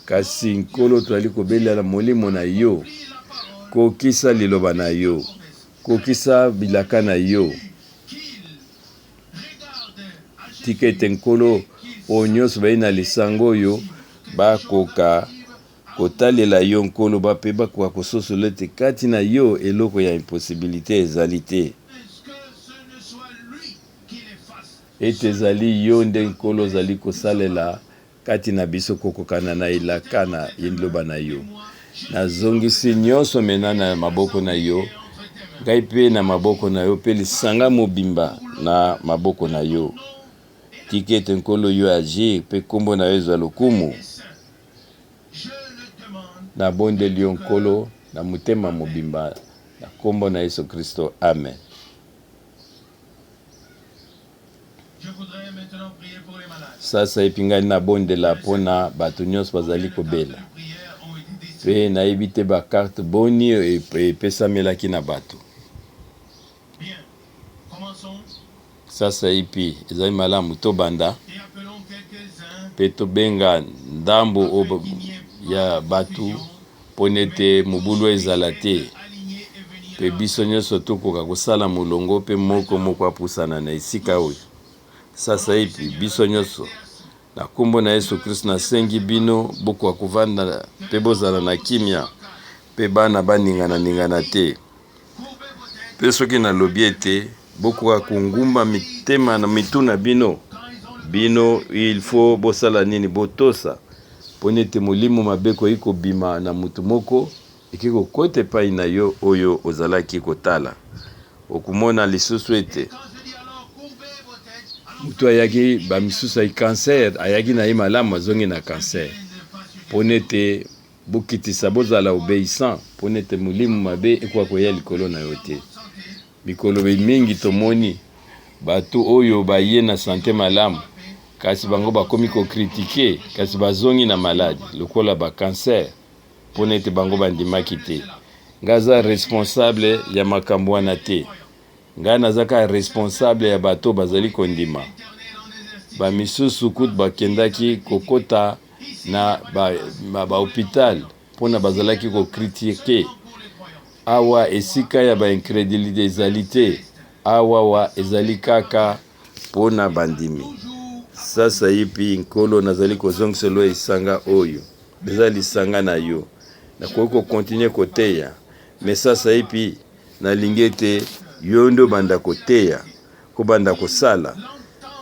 kasi Nkolo, tozali kobelela Molimo na Yo, kokisa Liloba na Yo, kokisa bilaka na Yo. Tika ete Nkolo, oyo nyonso bayei na lisanga oyo bakoka kotalela Yo, Nkolo, ba mpe bakoka kososola ete kati na Yo eloko ya impossibilite ezali te, ete ezali Yo nde, Nkolo, ozali kosalela kati na biso kokokana na elaka na Liloba na Yo. Nazongisi nyonso mena na maboko na Yo, ngai mpe na maboko na Yo, mpe lisanga mobimba na maboko na Yo. Tika ete Nkolo Yo agir mpe nkombo na Yo ezwa lokumu. Nabondeli Yo Nkolo na motema mobimba na nkombo na Yesu Kristo, amen. Sasaipi ngai nabondela mpo na bato nyonso bazali kobela, mpe nayebi te ba carte boni epesamelaki na bato. Sasaipi ezali malamu tobanda mpe tobenga ndambo ya bato mpo nete mobulu ezala te mpe biso nyonso tokoka kosala molongo mpe moko moko apusana na esika oyo. Sasaipi biso nyonso na nkombo na Yesu Kristo nasengi bino bokoka kovanda mpe bozala na kimia mpe bana baningana-ningana te. Mpe soki nalobi ete bokoka kongumba mitema na mitu na bino, bino il faut bosala nini? Botosa, mpo nete molimo mabe ekoki kobima na moto moko eke kokota epai na yo oyo ozalaki kotala. Okomona lisusu ete moto ayaki ba misusu ayaki cancer, ayaki na ye malamu azongi na cancer, mpo nete Bokitisa, bozala obeissant, mpo nete molimo mabe ekoka koya likolo na yo te. Mikolo mingi tomoni bato oyo baye na sante malamu, kasi bango bakomi ko critiquer, kasi bazongi na maladi lokola ba cancer, mpo nete bango bandimaki te. Ngai aza responsable ya makambo wana te. Ngai naza kaka responsable ya bato bazali kondima. Bamisusu kutu bakendaki kokota na ba, ba, hopital mpona bazalaki kokritike. Awa esika ya ba incredulite ezali te. Awawa ezali kaka mpo na bandimi. Sasaipi, Nkolo, nazali kozongiselo esanga oyo. Eza lisanga na yo. Nakoki kokontinue koteya, me sasaipi nalingi ete yo nde obanda koteya, kobanda kosala.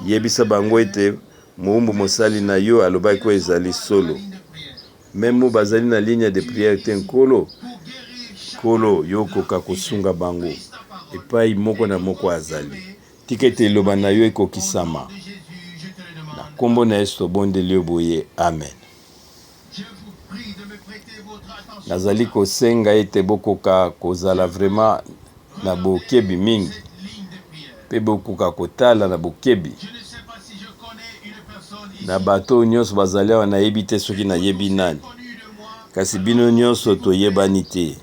Yebisa bango ete moumbu mosali na yo alobaki oyo ezali solo. Meme oyo bazali na ligne de prière te, Nkolo, Nkolo, yo okoka kosunga bango epai moko na moko azali. Tika ete liloba na yo ekokisama. Na nkombo na Yesu tobondeli yo boye, amen. Nazali kosenga ete bokoka kozala vraiment na bokebi mingi mpe bokoka kotala na bokebi na bato oyo nyonso bazali awa. Nayebi te soki nayebi nani, kasi bino nyonso toyebani te.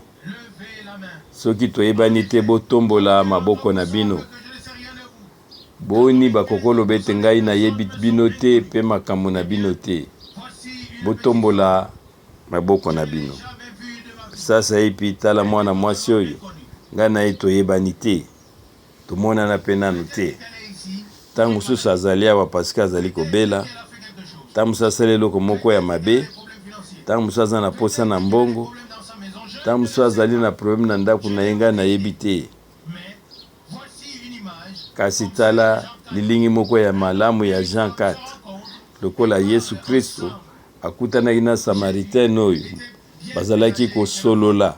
Soki toyebani te, botombola maboko na bino. Boni bakokoloba ete ngai nayebi bino te mpe makambo na bino te? Botombola maboko na bino. Sasaipi tala mwana mwasi oyo, ngai na ye toyebani te, tomonana mpe nanu te. Ntango mosusu azali awa paske azali kobela, ntango mosusu asali eloko moko ya mabe, ntango mosusu aza na posa na mbongo, ntango mosusu azali na problème na ndako na ye, ngai nayebi te. Kasi tala lilingi moko ya malamu ya Jean 4, lokola Yesu Kristo akutanaki na Samaritaine oyo, bazalaki kosolola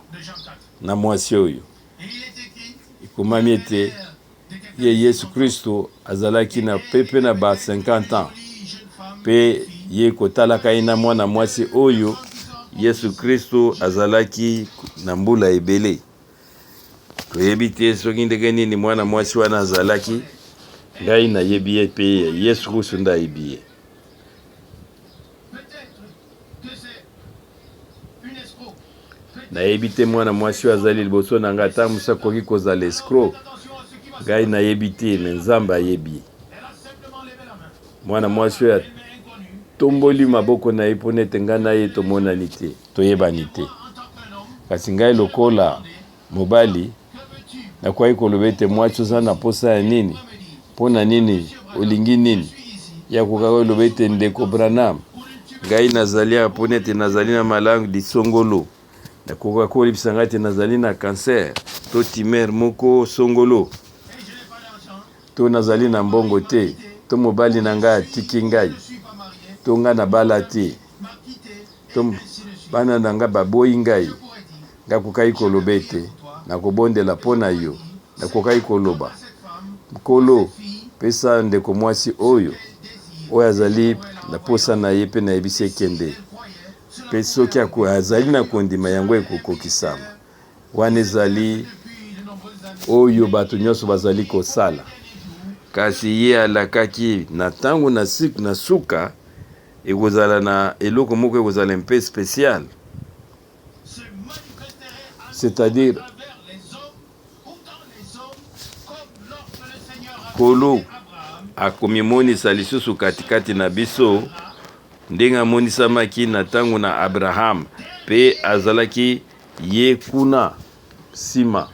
na mwasi oyo. Ekomami ete ye Yesu Kristo azalaki na pepe na ba 50 ans, mpe ye kotalaka ye na mwana mwasi oyo, Yesu Kristo azalaki na mbula ebele. Toyebi te soki ndenge nini mwana mwasi wana azalaki. Ngai nayebi ye mpe Yesu Kristo nde ayebi ye. Nayebi te mwana mwasi oyo azali liboso na ngai, ata mosusu akoki kozala escroc. Ngai nayebi te, me Nzambe ayebi. Mwana mwasi oyo atomboli maboko na ye mpo nete ngai na ye tomonani te, toyebani te. Kasi ngai lokola mobali nakwaki koloba ete mwasi oza na posa ya nini? Mpo na nini olingi nini? Ye akokaki koloba ete ndeko Branham, ngai nazali awa mpo nete nazali na malangu lisongolo. Nakoka kolibisa ngai ete nazali na cancer to tumeur moko songolo to nazali na mbongo te to mobali na ngai atiki ngai to ngai nabala te to bana na ngai baboyi ngai. Nakokaki koloba ete, Nakobondela mpo na yo. Nakokaki koloba, Nkolo, pesa ndeko mwasi oyo, oyo azali na posa na ye, mpe nayebisi ye kende. Mpe soki azali na kondima, yango ekokokisama. Wana ezali oyo bato nyonso bazali kosala. Kasi ye alakaki na ntango na suka, ekozala na eloko moko ekozala mpe special. C'est-à-dire, Nkolo akomimonisa lisusu katikati na biso ndenge amonisamaki na ntango na Abraham, mpe azalaki ye kuna nsima,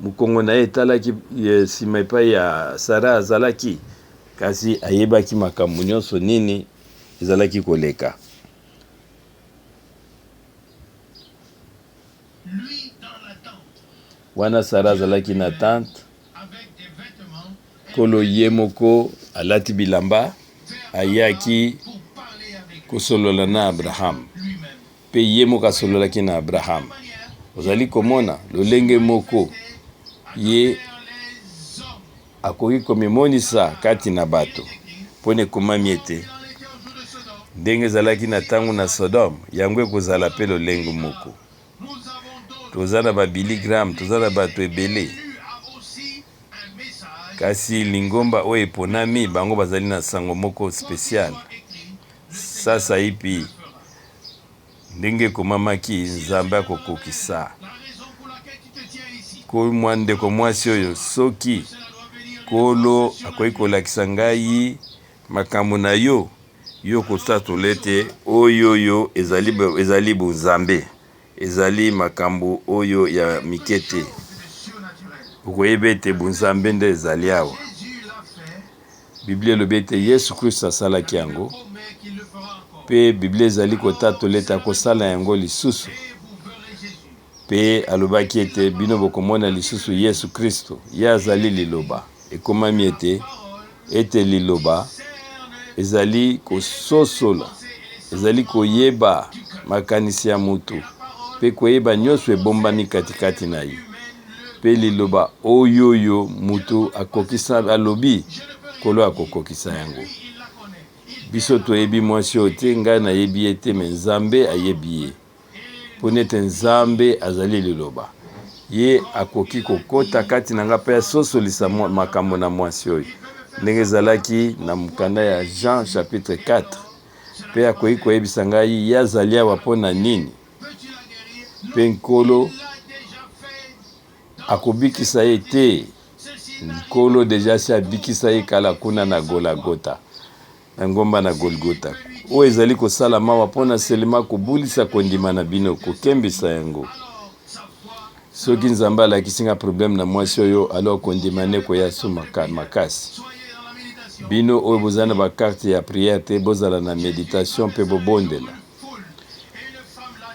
mokongo na ye etalaki nsima epai ya Sara azalaki, kasi ayebaki makambo nyonso nini ezalaki koleka. Wana Sara azalaki na tente, Nkolo ye moko alati bilamba ayaki kosolola na Abraham, mpe ye moko asololaki na Abraham. Ozali komona lolenge moko ye akoki komimonisa kati na bato, mpo na ekomami ete ndenge ezalaki na ntango na Sodome, yango ekozala mpe lolenge moko. Toza na ba Billy Graham, toza na bato ebele, kasi lingomba oyo eponami, bango bazali na sango moko special. Sasaipi, ndenge ekomamaki, Nzambe akokokisa. Mwa ndeko mwasi oyo, soki Nkolo akoki kolakisa ngai makambo na yo, yo kotatola ete oyo oyo ezali, ezali bonzambe, ezali makambo oyo ya mike te. Okoyeba ete bonzambe nde ezali awa. Biblia elobi ete Yesu Kristo asalaki yango, mpe Biblia ezali kotatola ete akosala yango lisusu. Mpe alobaki ete, Bino bokomona lisusu Yesu Kristo. Ye azali Liloba. Ekomami ete, ete Liloba ezali kososola, ezali koyeba makanisi ya moto, mpe koyeba nyonso ebombami katikati na ye. Mpe Liloba oyoyo moto akokisa, alobi, Nkolo akokokisa yango. Biso toyebi mwasi oyo te, ngai nayebi ye te, me Nzambe ayebi ye. Mpo nete Nzambe azali Liloba, Ye akoki kokota kati na ngai mpe asosolisa makambo na mwasi oyo, ndenge ezalaki na mokanda ya Jean chapitre 4, mpe akoki koyebisa ngai ye azali awa mpo na nini, mpe Nkolo akobikisa ye te. Nkolo deja asi abikisa ye kala kuna na Golagota. Na ngomba na Golgota. Oyo ezali kosala mawa mpo na selema kobulisa kondima na bino, kokembisa yango. Soki Nzambe alakisi nga problème na mwasi oyo, alors kondima ne ekoya su makasi. Bino oyo bozali na ba carte ya prière te, bozala na meditation mpe bobondela.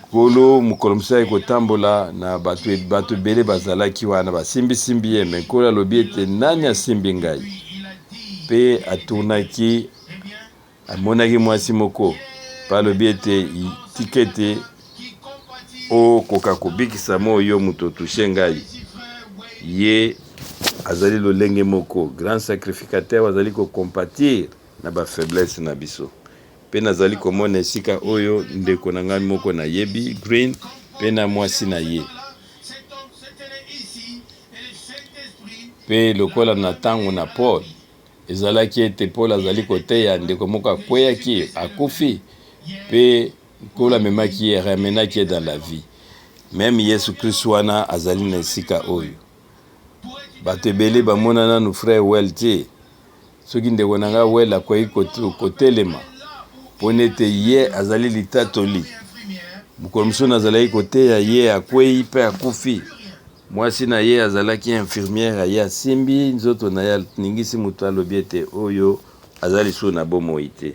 Nkolo mokolo mosusu ayaki kotambola na bato, bato ebele bazalaki wana basimbisimbi ye, me Nkolo alobi ete nani asimbi ngai? Mpe atournaki, amonaki mwasi moko, mpe alobi ete tika ete okoka kobikisa mo yo moto otushe ngai. Ye azali lolenge moko grand sacrificateur, azali kocompatir na ba faiblesse na biso. Mpe nazali komona esika oyo ndeko na ngai moko nayebi, Green, mpe na mwasi na ye. Mpe lokola na ntango na Paul, ezalaki ete Paul azali koteya, ndeko moko akweyaki, akufi, mpe Nkolo amemaki ye, ramenaki ye dans la vie. Meme Yesu Kristo wana azali na esika oyo. Bato ebele bamona nanu frère Well te. Soki ndeko na ngai Well akoki kotelema, mpo nete ye azali litatoli. Mokolo mosusu nazalaki koteya, ye akwei mpe akufi. Mwasi na ye azalaki infirmière, ye asimbi nzoto na ye, aningisi moto, alobi ete oyo aza lisusu na bomoi te.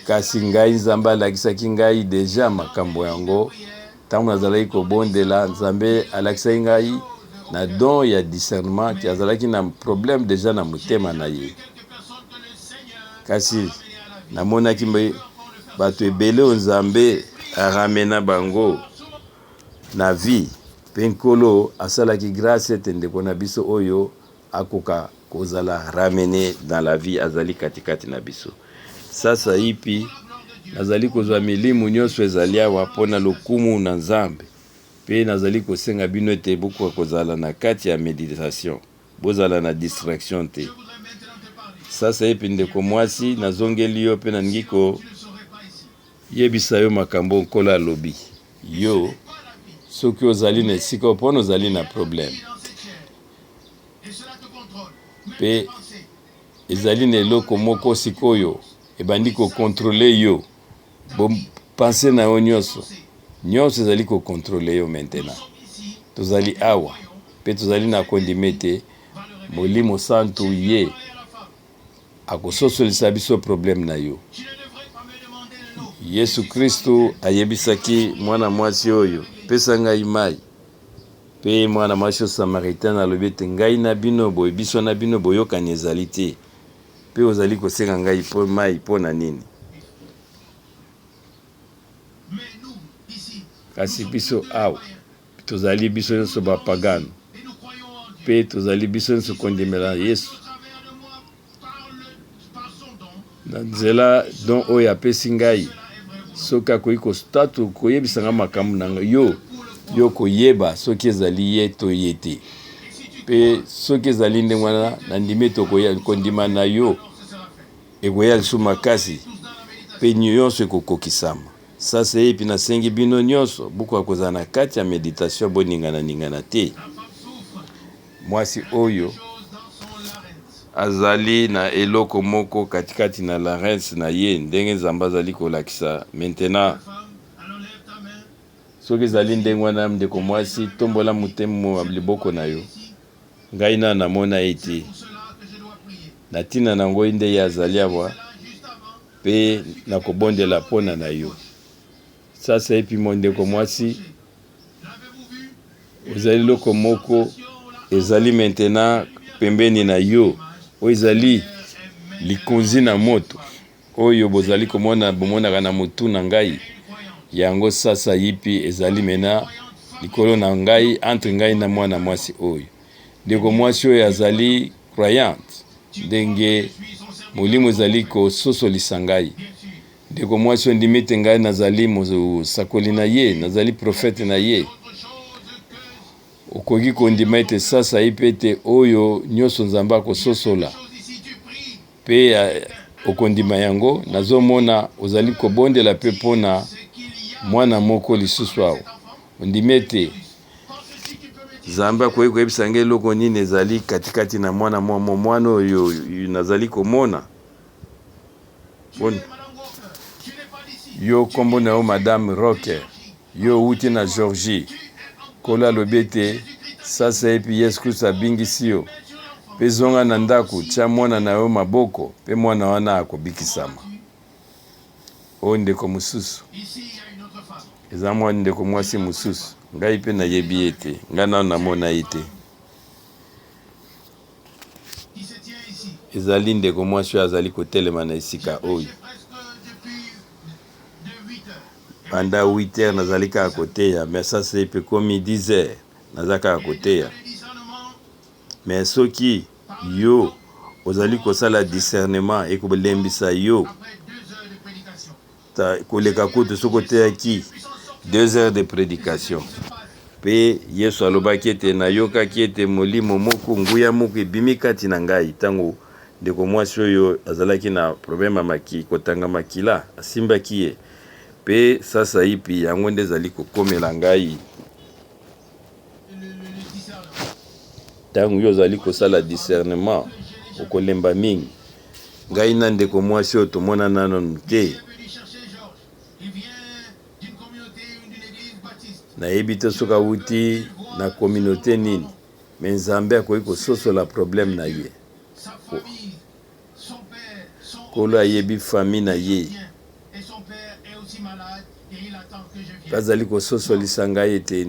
Kasi ngai, Nzambe alakisaki ngai deja makambo yango ntango nazalaki kobondela. Nzambe alakisaki ngai na don ya discernement ke azalaki na problème deja na motema na ye. Kasi namonaki bato ebele oyo Nzambe aramena bango na vie, mpe Nkolo asalaki grâce ete ndeko na biso oyo akoka kozala ramene dans la vie, azali katikati na biso sasaipi. Nazali kozwa milimu nyonso ezali awa mpo na lokumu na Nzambe, mpe nazali kosenga bino ete bokoka kozala na kati ya meditation, bozala na distraction te. Sasaipi, ndeko mwasi, nazongeli yo mpe nalingi koyebisa yo makambo Nkolo alobi yo. Soki ozali na esika oyo mpona ozali na problème Mpe ezali na eloko moko sikoyo ebandi ko controler yo, bo pensee na yo nyonso, nyonso ezali ko controler yo maintenant. Tozali awa mpe tozali na kondima ete Molimo Santu ye akososolisa biso problème na yo. Yesu Kristo ayebisaki mwana mwasi oyo, pesa ngai mai. Mpe mwana mwasi oyo Samaritain alobi ete, Ngai na bino, boye biso na bino boyokani ezali te, mpe ozali kosenga ngai mpo mai mpo na nini? Kasi biso awa tozali biso nyonso bapagano, mpe tozali biso nyonso kondimela Yesu na nzela don oyo apesi ngai. Soki akoki kostatu koyebisa ngai makambo na ngai, yo yo koyeba soki ezali ye to ye te. Mpe soki ezali ndenge wana, nandimi ete okoya kondima na yo ekoya lisusu makasi mpe nyonso ekokokisama. Sasaipi nasengi bino nyonso bokoka kozala na kati ya meditation, boningana-ningana te. Mwasi oyo azali na eloko moko katikati na larynx na ye, ndenge Nzambe azali kolakisa maintenant. Soki ezali ndenge wana, ndeko mwasi, tombola motema liboko na yo. Ngai nanu namona ye te. Na ntina na yango nde ye azali awa, mpe nakobondela mpo na na yo. Sasaipi, mo ndeko mwasi, ozali eloko moko ezali maintenant pembeni na yo, oyo ezali likonzi na moto oyo bozali komona, bomonaka na motu na ngai. Yango sasaipi ezali mena likolo na ngai, entre ngai na mwana mwasi oyo. Ndeko mwasi oyo azali croyante, ndenge Molimo ezali kososolisa ngai. Ndeko mwasi, ondimi ete ngai nazali mosakoli na ye, nazali profete na ye? Okoki kondima ete sasaipi ete oyo nyonso Nzambe akososola mpe okondima yango? Nazomona ozali kobondela mpe mpo na mwana moko lisusu awa. Ondimi ete Nzambe akoki koyebisa ngai eloko nini ezali katikati na mwana mwa mwana oyo nazali komona? Yo, nkombo na yo Madame Rocker. Yo owuti na Georgie. Nkolo alobi ete sasaipi Yesu Klisto abingisi yo. Mpe zonga na ndako, tia mwana na yo maboko, mpe mwana wana akobikisama. Oyo ndeko mosusu. Eza mwa ndeko mwasi mosusu. Ngai mpe nayebi ye te. Ngai nano namona ye te. Ezali ndeko mwasi oyo azali kotelema na esika oyo. Banda 8 heures nazali kaka koteya, mais sasa epe ekomi 10 heures naza kaka koteya. Mais soki yo ozali kosala discernement ekolembisa yo koleka kutu soki oteyaki 2 heures de prédication. Mpe Yesu alobaki ete, Nayokaki ete molimo moko, nguya moko ebimi kati na ngai. Ntango ndeko mwasi oyo azalaki na problème ya maki, kotanga makila, asimbaki ye. Mpe sasaipi yango nde ezali kokomela ngai. Ntango yo ozali kosala discernement, okolemba mingi. Ngai na ndeko mwasi oyo tomona nano te. Nayebi te soki awuti na communaute nini, mais Nzambe akoki kososola problème na ye. Nkolo ayebi famille na ye. Mpe azali kososolisa ngai ete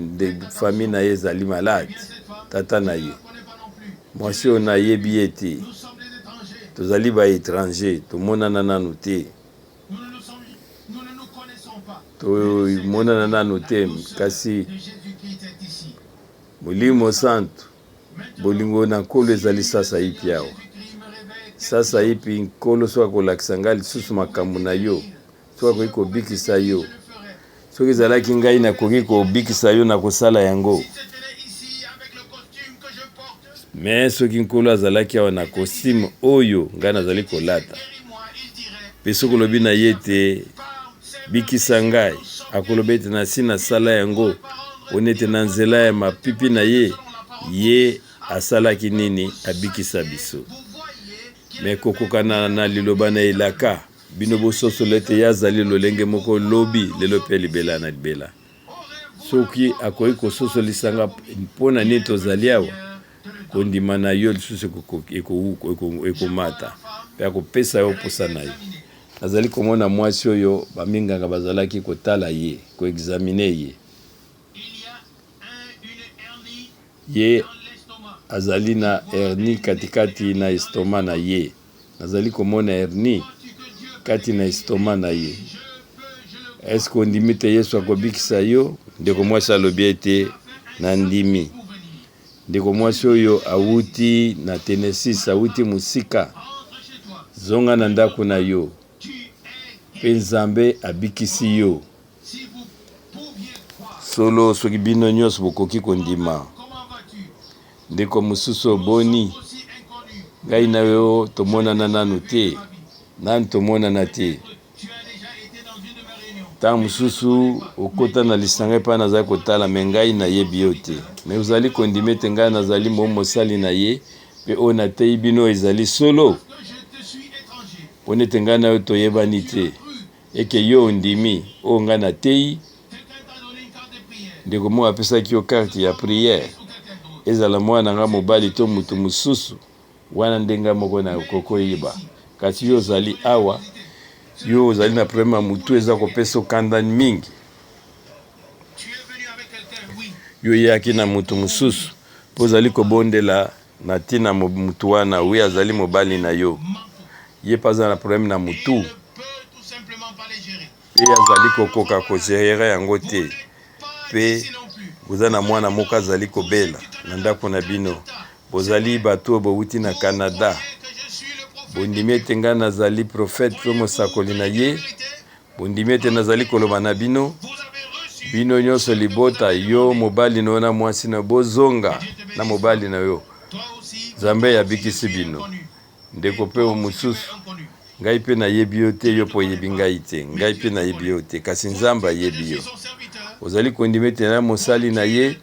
famille na ye ezali malade, tata na ye. Mwasi oyo nayebi ye te, tozali ba etranger, tomonana nanu te. Tomonana nanu te, kasi Molimo Santu, bolingo na Nkolo ezali sasaipi awa. Sasaipi Nkolo soki akolakisa ngai lisusu makambo na yo, soki akoki kobikisa yo, soki ezalaki ngai nakoki kobikisa yo, nakosala yango. Me soki Nkolo azalaki awa na costume oyo ngai nazali kolata, mpe soki olobi na ye ete bikisa ngai, akoloba ete nasi nasala yango, pona ete na nzela ya mapipi na ye, ye asalaki nini? Abikisa biso. Me kokokana na liloba na elaka, bino bososola ete ye azali lolenge moko lobi, lelo mpe libela na libela. Soki akoki kososolisa nga mpo na nini tozali awa, kondima na yo lisusu ekomata mpe akopesa yo mposa na yo. Nazali komona mwasi oyo baminganga bazalaki kotala ye, koexamine ye. Ye azali na hernie katikati na estomac na ye. Nazali komona hernie kati na estomac na ye. Est-ce que ondimi te Yesu akobikisa yo? Ndeko mwasi alobi ete nandimi. Ndeko mwasi oyo awuti na Tennessee, awuti mosika. Zonga na ndako na yo, mpe Nzambe abikisi yo. Solo, soki bino nyonso bokoki kondima. Ndeko mosusu, boni? Ngai na yo tomonana nanu te. Nanu tomonana te. Ntango mosusu okota na lisanga epai nazali kotala, me ngai nayebi yo te. Me ozali kondima ete ngai nazali mo mosali na ye, mpe oyo nateyi bino ezali solo? Mpo nete ngai na yo toyebani te, eke yo ondimi oyo ngai nateyi? Ndeko moko apesaki yo karte ya priere, ezala mwana na ngai mobali to moto mosusu. Wana nde ngai moko nakoki koyeba. Kasi yo ozali awa, yo ozali na problème ya mutu eza kopesa okanda mingi. Yo oyaki na mutu mosusu mpo ozali kobondela na ntina mutu wana, oui azali mobali na yo. Ye mpe aza na problème na mutu mpe azali kokoka kogerer yango te mpe boza na mwana moko azali kobela na ndako na bino. Bozali bato oyo bowuti na Canada. Bondimi ete ngai nazali profete to mosakoli na Ye? Bondimi ete nazali koloba na bino? Bino nyonso libota, yo mobali na yo na mwasi na yo, bozonga na mobali na yo. Nzambe abikisi bino. Ndeko mpe mosusu, ngai mpe nayebi yo te, yo mpe oyebi ngai te, ngai mpe nayebi yo te, kasi Nzambe ayebi yo. Ozali kondima ete na mosali na ye,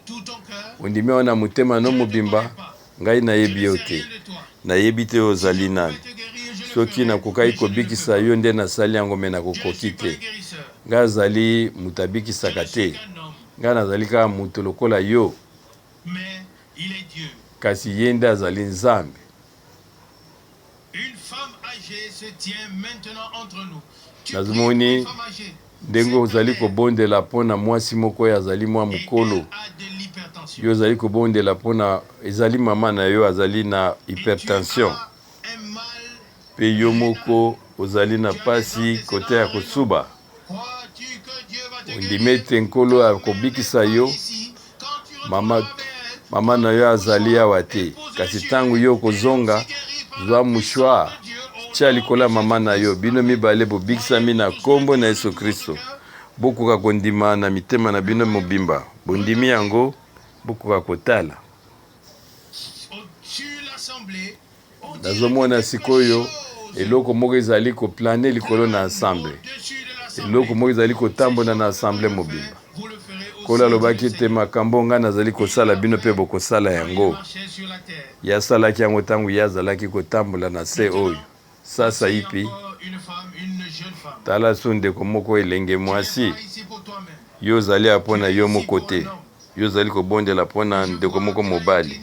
ondimi yango na motema no mobimba? Ngai nayebi yo te, nayebi te ozali nani. Soki nakokaki kobikisa yo nde nasali yango, me nakokoki te. Ngai azali moto abikisaka te, ngai nazali kaka moto lokola yo, kasi ye nde azali Nzambe. Nazomoni ndenge ozali kobondela mpo na mwasi moko oyo azali mwa mokolo. Yo ozali kobondela mpo na ezali mama na yo azali na hypertension, mpe yo moko ozali na mpasi kote ya kosuba. Ondimi ete Nkolo akobikisa yo? Mama, mama na yo azali awa te, kasi ntango yo okozonga, zwa mouchoir, tia likolo ya mama na yo. Bino mibale bobikisami na nkombo na Yesu Kristo. Bokoka kondima na mitema na bino mobimba. Bondimi yango? Bokoka kotala. Nazomona sikoyo eloko moko ezali koplane likolo na ensemble, eloko moko ezali kotambola na ensemble mobimba. Nkolo alobaki ete makambo ngai nazali kosala bino mpe bokosala yango. Ye asalaki yango ntango ye azalaki kotambola na se oyo. Sasa ipi, tala so ndeko moko elenge mwasi, yo ozali awa mpo na yo moko te. Yo ozali kobondela mpo na ndeko moko mobali.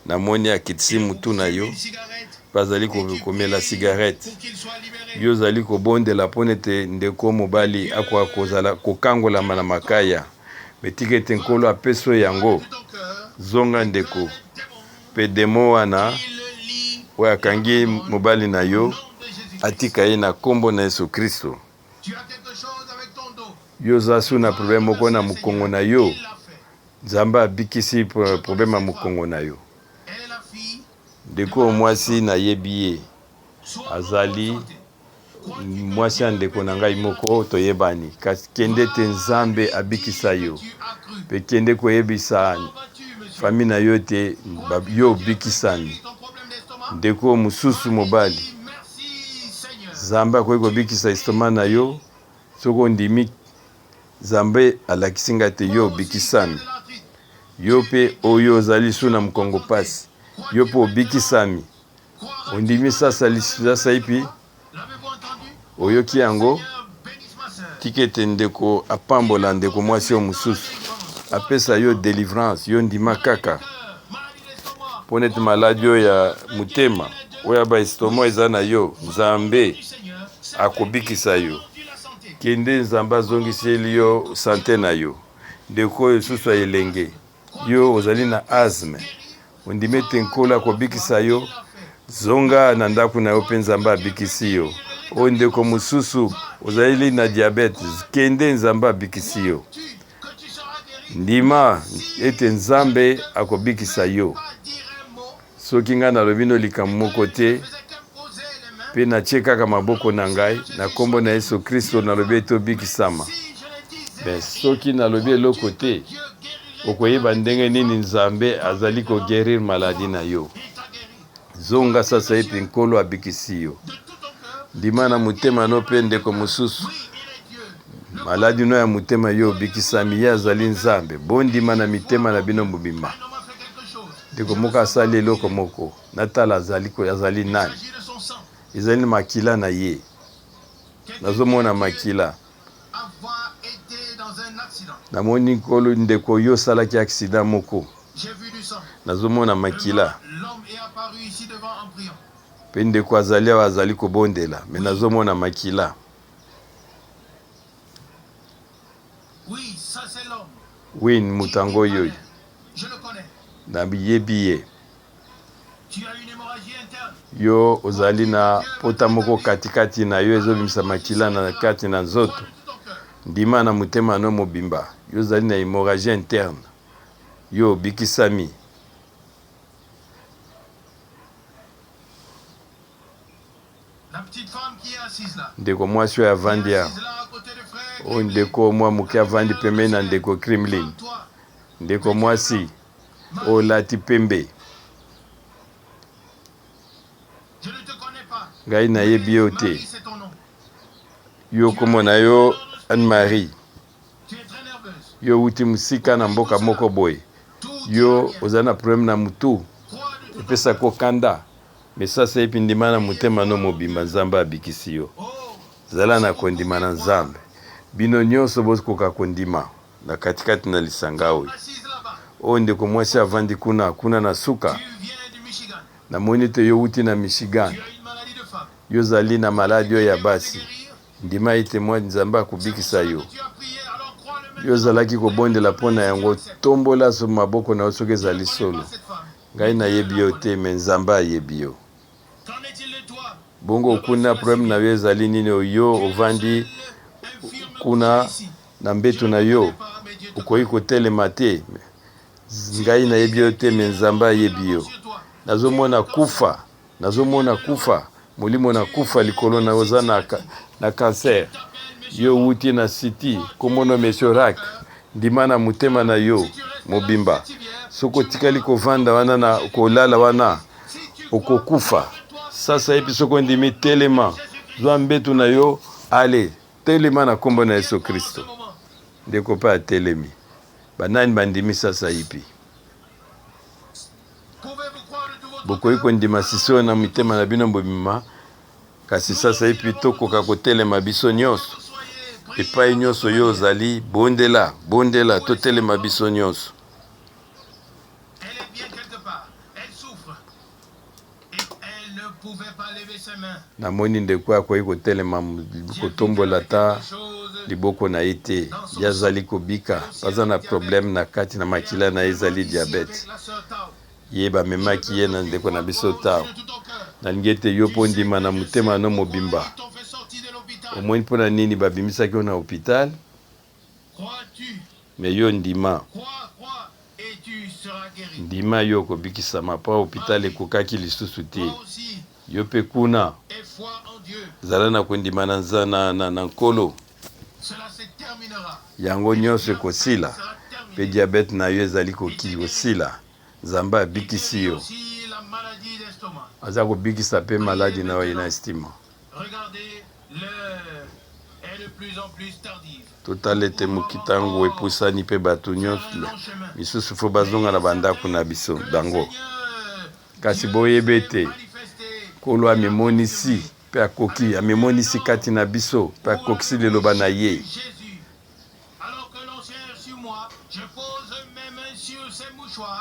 Namoni akitisi motu na yo mpe azali komela cigarette. Yo ozali kobondela mpo ete ndeko mobali akoka kozala kokangolama na makaya. Me tika ete Nkolo apesa yo yango. Zonga ndeko. Mpe demo wana oyo akangi mobali na yo atika ye na nkombo na Yesu Kristo. Yo oza su na problème moko na mokongo na yo. Nzambe abikisi problème ya mokongo na yo. Ndeko mwasi nayebi ye, azali mwasi ya ndeko na ngai moko, toyebani. Kasi kende te, Nzambe abikisa yo. Mpe kende koyebisa fami na yo ete yo obikisami. Ndeko mosusu mobali, Nzambe akoki kobikisa estomac na yo soki ondimi. Nzambe alakisi ngai te yo obikisami. Yo mpe oyo ozali su na mokongo pasi, yo mpe obikisami. Ondimi sasa sasaipi? Oyoki yango? Tika ete ndeko apambola ndeko mwasi oyo mosusu, apesa yo delivrance, yo ndima kaka. Mpo neti maladi oyo ya motema, oyo ya ba estomac eza na yo, Nzambe akobikisa yo. Kende, Nzambe azongiseli yo sante na yo. Ndeko oyo lisusu ya elenge, yo ozali na asthme, ondimi ete Nkolo akobikisa yo? Zonga na ndako na yo mpe Nzambe abikisi yo. Oyo ndeko mosusu, ozali na diabete, kende, Nzambe abikisi yo. Ndima ete Nzambe akobikisa yo. Soki ngai nalobi no likambo moko te mpe natie kaka maboko na ngai na nkombo na Yesu Kristo, nalobi ete obikisama. Me soki nalobi eloko te, okoyeba ndenge nini Nzambe azali kogerir maladi na yo. Zonga sasa epi Nkolo abikisi yo. Ndima na motema no mpe ndeko mosusu. Maladi no ya motema, yo obikisami. Ye azali Nzambe. Bondima na mitema na bino mobimba. Ndeko moko asali eloko moko. Natala azali, azali nani? Ezali na makila na ye. Nazomona makila. Namoni Nkolo, ndeko, yo osalaki accident moko. Nazomona makila. Pe ndeko azali awa azali kobondela, me nazomona makila. Win, moto yango oyo. Nayebi ye. Yo ozali na pota moko katikati na yo ezobimisa makila na kati na nzoto. Ndima na motema no mobimba. Yo ozali na hemorragie interne. Yo obikisami. Ndeko mwasi oyo avandi awa, oyo ndeko mwa moke avandi pembeni na ndeko Kremlin. Ndeko mwasi oyo olati pembe, ngai nayebi yo te. Yo kombo na yo Anne-Marie. Yo outi mosika na mboka moko boye. Yo ozali na problème na mutu, epesaka yo kanda. Mais sasa epi ndima na motema no mobimba Nzambe abikisi yo. Zala na kondima na Nzambe. Bino nyonso bokoka kondima na katikati na lisanga oyo. Oyo ndeko mwasi avandi kuna, kuna na suka. Namoni ete yo wuti na Michigan. Yo ozali na maladi oyo ya basi. Ndima ete mwa Nzambe akobikisa yo. Yo ozalaki kobondela mpo na yango. Tombola maboko na yo soki ezali solo. Ngai nayebi yo te, mais Nzambe ayebi yo. Bongo kuna problème na yo ezali nini? Yo ovandi kuna na mbeto na yo, okoki kotelema te. Ngai nayebi yo te, mais Nzambe ayebi yo. Nazomona kufa, nazomona kufa, molimo na kufa likolo na yo, oza na, na cancer. Yo wuti na city, kombo no Monsieur Rack. Ndima na motema na yo mobimba. Soki otikali kovanda wana na kolala wana, okokufa. Sasa yebi soki ondimi, telema, zwa mbetu na yo, ale telema na kombo na Yesu Kristo. Ndeko pe atelemi. Banani bandimi sasa yipi? Bokoki kondima sisi oyo na mitema na bino mobimba? Kasi sasaipi tokoka kotelema biso nyonso. Epai nyonso yo ozali, bondela, bondela, totelema biso nyonso. Namoni ndeko akoki kotelema, kotombola ata liboko na ye te. Ye azali kobika, aza na problème na kati na makila na ye, ezali diabète. Ye bamemaki ye na ndeko na biso Tao. Nalingi ete yo mpo ondima na motema no mobimba. Omoni mpo na nini babimisaki yo na hopital? Me yo ndima. Ndima yo okobikisama mpo hopital ekokaki lisusu te. Yo mpe kuna zala na kondima na, na, na, na Nkolo. Yango nyonso ekosila, mpe diabete na yo ezali kosila. Nzambe abikisi yo. Aza kobikisa mpe maladi na yo na estima. Totala ete mokitango epusani mpe bato nyonso misusu fo bazonga na bandako na biso bango. Kasi boyeba ete Nkolo amimonisi mpe akoki, amimonisi kati na biso mpe akokisi liloba na ye.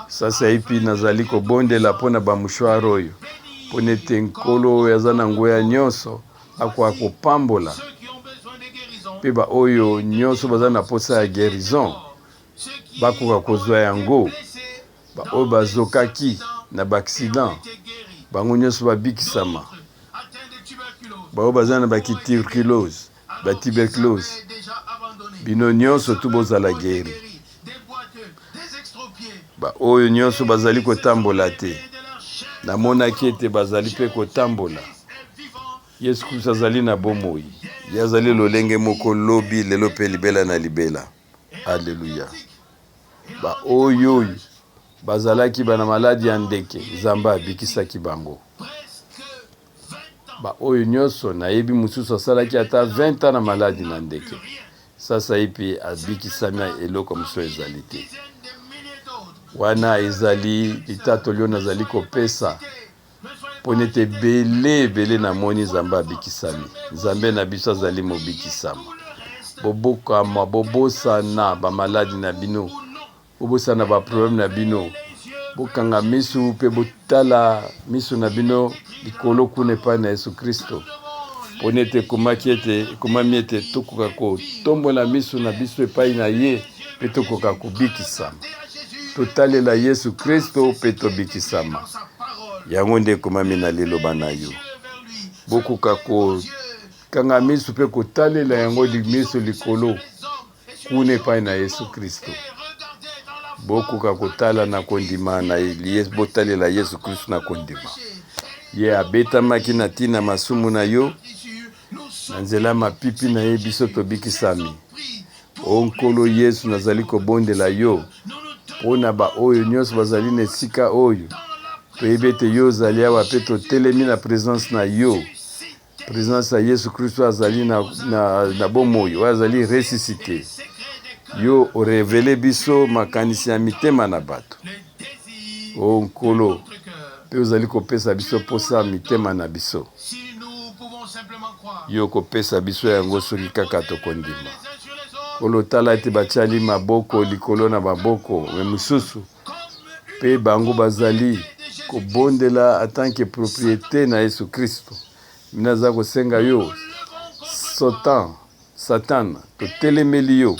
Sasaipi nazali kobondela mpo na ba-mouchoir oyo, mpo na ete Nkolo oyo aza na nguya nyonso akoka kopambola mpe baoyo nyonso baza na mposa ya guerison bakoka kozwa yango. Baoyo bazokaki na ba-accident, bango nyonso babikisama. Baoyo baza na ba-tuberculose, ba-tuberculose, bino nyonso tu bozala gueri. Baoyo nyonso bazali kotambola te, namonaki ete bazali mpe kotambola. Yesu Kristo azali na bomoi. Ye azali lolenge moko lobi, lelo mpe libela na libela. Alleluia. Baoyo oyo bazalaki bana maladi ya ndeke, Nzambe abikisaki bango. Baoyo nyonso nayebi, mosusu asalaki ata 20 ans na maladi na ndeke. Sasaipi abikisami, eloko mosusu ezali te. Wana ezali litatoli oyo nazali kopesa mpo nete ebele ebele namoni Nzambe abikisami. Nzambe na biso azali mobikisama. Bobokama, bobosana bamaladi na bino, bobosana baproblème na bino, bokanga miso mpe botala miso na bino likolo kuna epai na Yesu Kristo, mpo nete ekomaki ete ekomami ete tokoka kotombola miso na biso epai na ye mpe tokoka kobikisama. Totalela Yesu Kristo mpe tobikisama. Yango nde ekomami na liloba na yo. Bokoka kokanga miso mpe kotalela yango miso likolo kuna epai na Yesu Kristo. Bokoka kotala na kondima na botalela Yesu Kristo na kondima. Ye abetamaki na ntina masumu na yo, na nzela mapipi na ye biso tobikisami. O Nkolo Yesu, nazali kobondela yo mpo na baoyo nyonso bazali na esika oyo. Toyebi ete yo ozali awa mpe totelemi na presence na yo. Presence ya Yesu Kristo azali na, na, na bomoi, oyo azali ressuscité. Yo orevele biso makanisi ya mitema na bato. O Nkolo, mpe ozali kopesa biso mposa mitema na biso. Yo okopesa biso yango soki kaka tokondima. Nkolo, tala ete batiali maboko likolo na maboko me mosusu, mpe bango bazali kobondela en tant que propriété na Yesu Kristo. Naza kosenga yo, Satan, Satana, totelemeli yo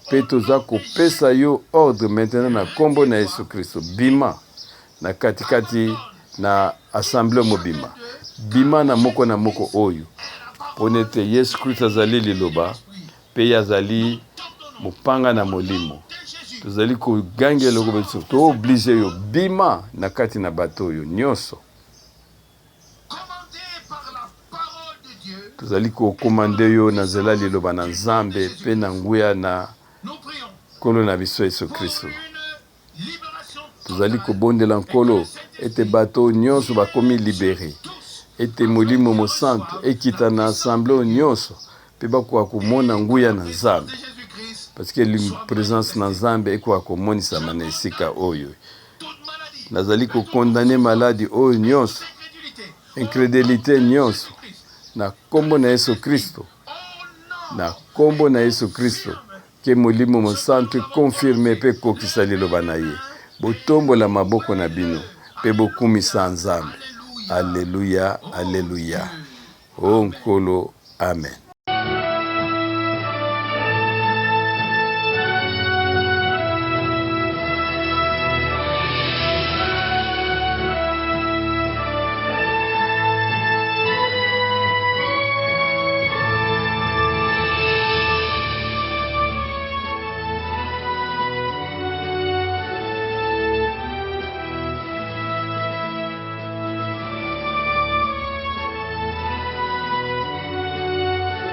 mpe toza kopesa yo ordre maintenant na nkombo na Yesu Kristo, bima na katikati na assemblee mobimba, bima na moko na moko oyo, mpo nete Yesu Kristo azali liloba mpe ye azali mopanga na molimo. Tozali kogangela eloko biso, tooblige yo, bima na kati na bato oyo nyonso. Tozali kokomande yo na nzela liloba na Nzambe mpe na nguya na Nkolo na biso Yesu Kristo. Tozali kobondela Nkolo ete bato nyonso bakomi libere, ete Molimo Mosantu ekita na assemblee oyo nyonso mpe bakoka komona nguya na Nzambe, parce que presence na Nzambe ekoka komonisama na esika oyo. Nazali kokondane maladi oyo nyonso, incredelite nyonso na nkombo na Yesu Kristo, na nkombo na Yesu Kristo. Ke Molimo Mosantu ekonfirme mpe ekokisa liloba na ye. Botombola maboko na bino mpe bokumisa Nzambe. Aleluya, aleluya. O Nkolo, amen.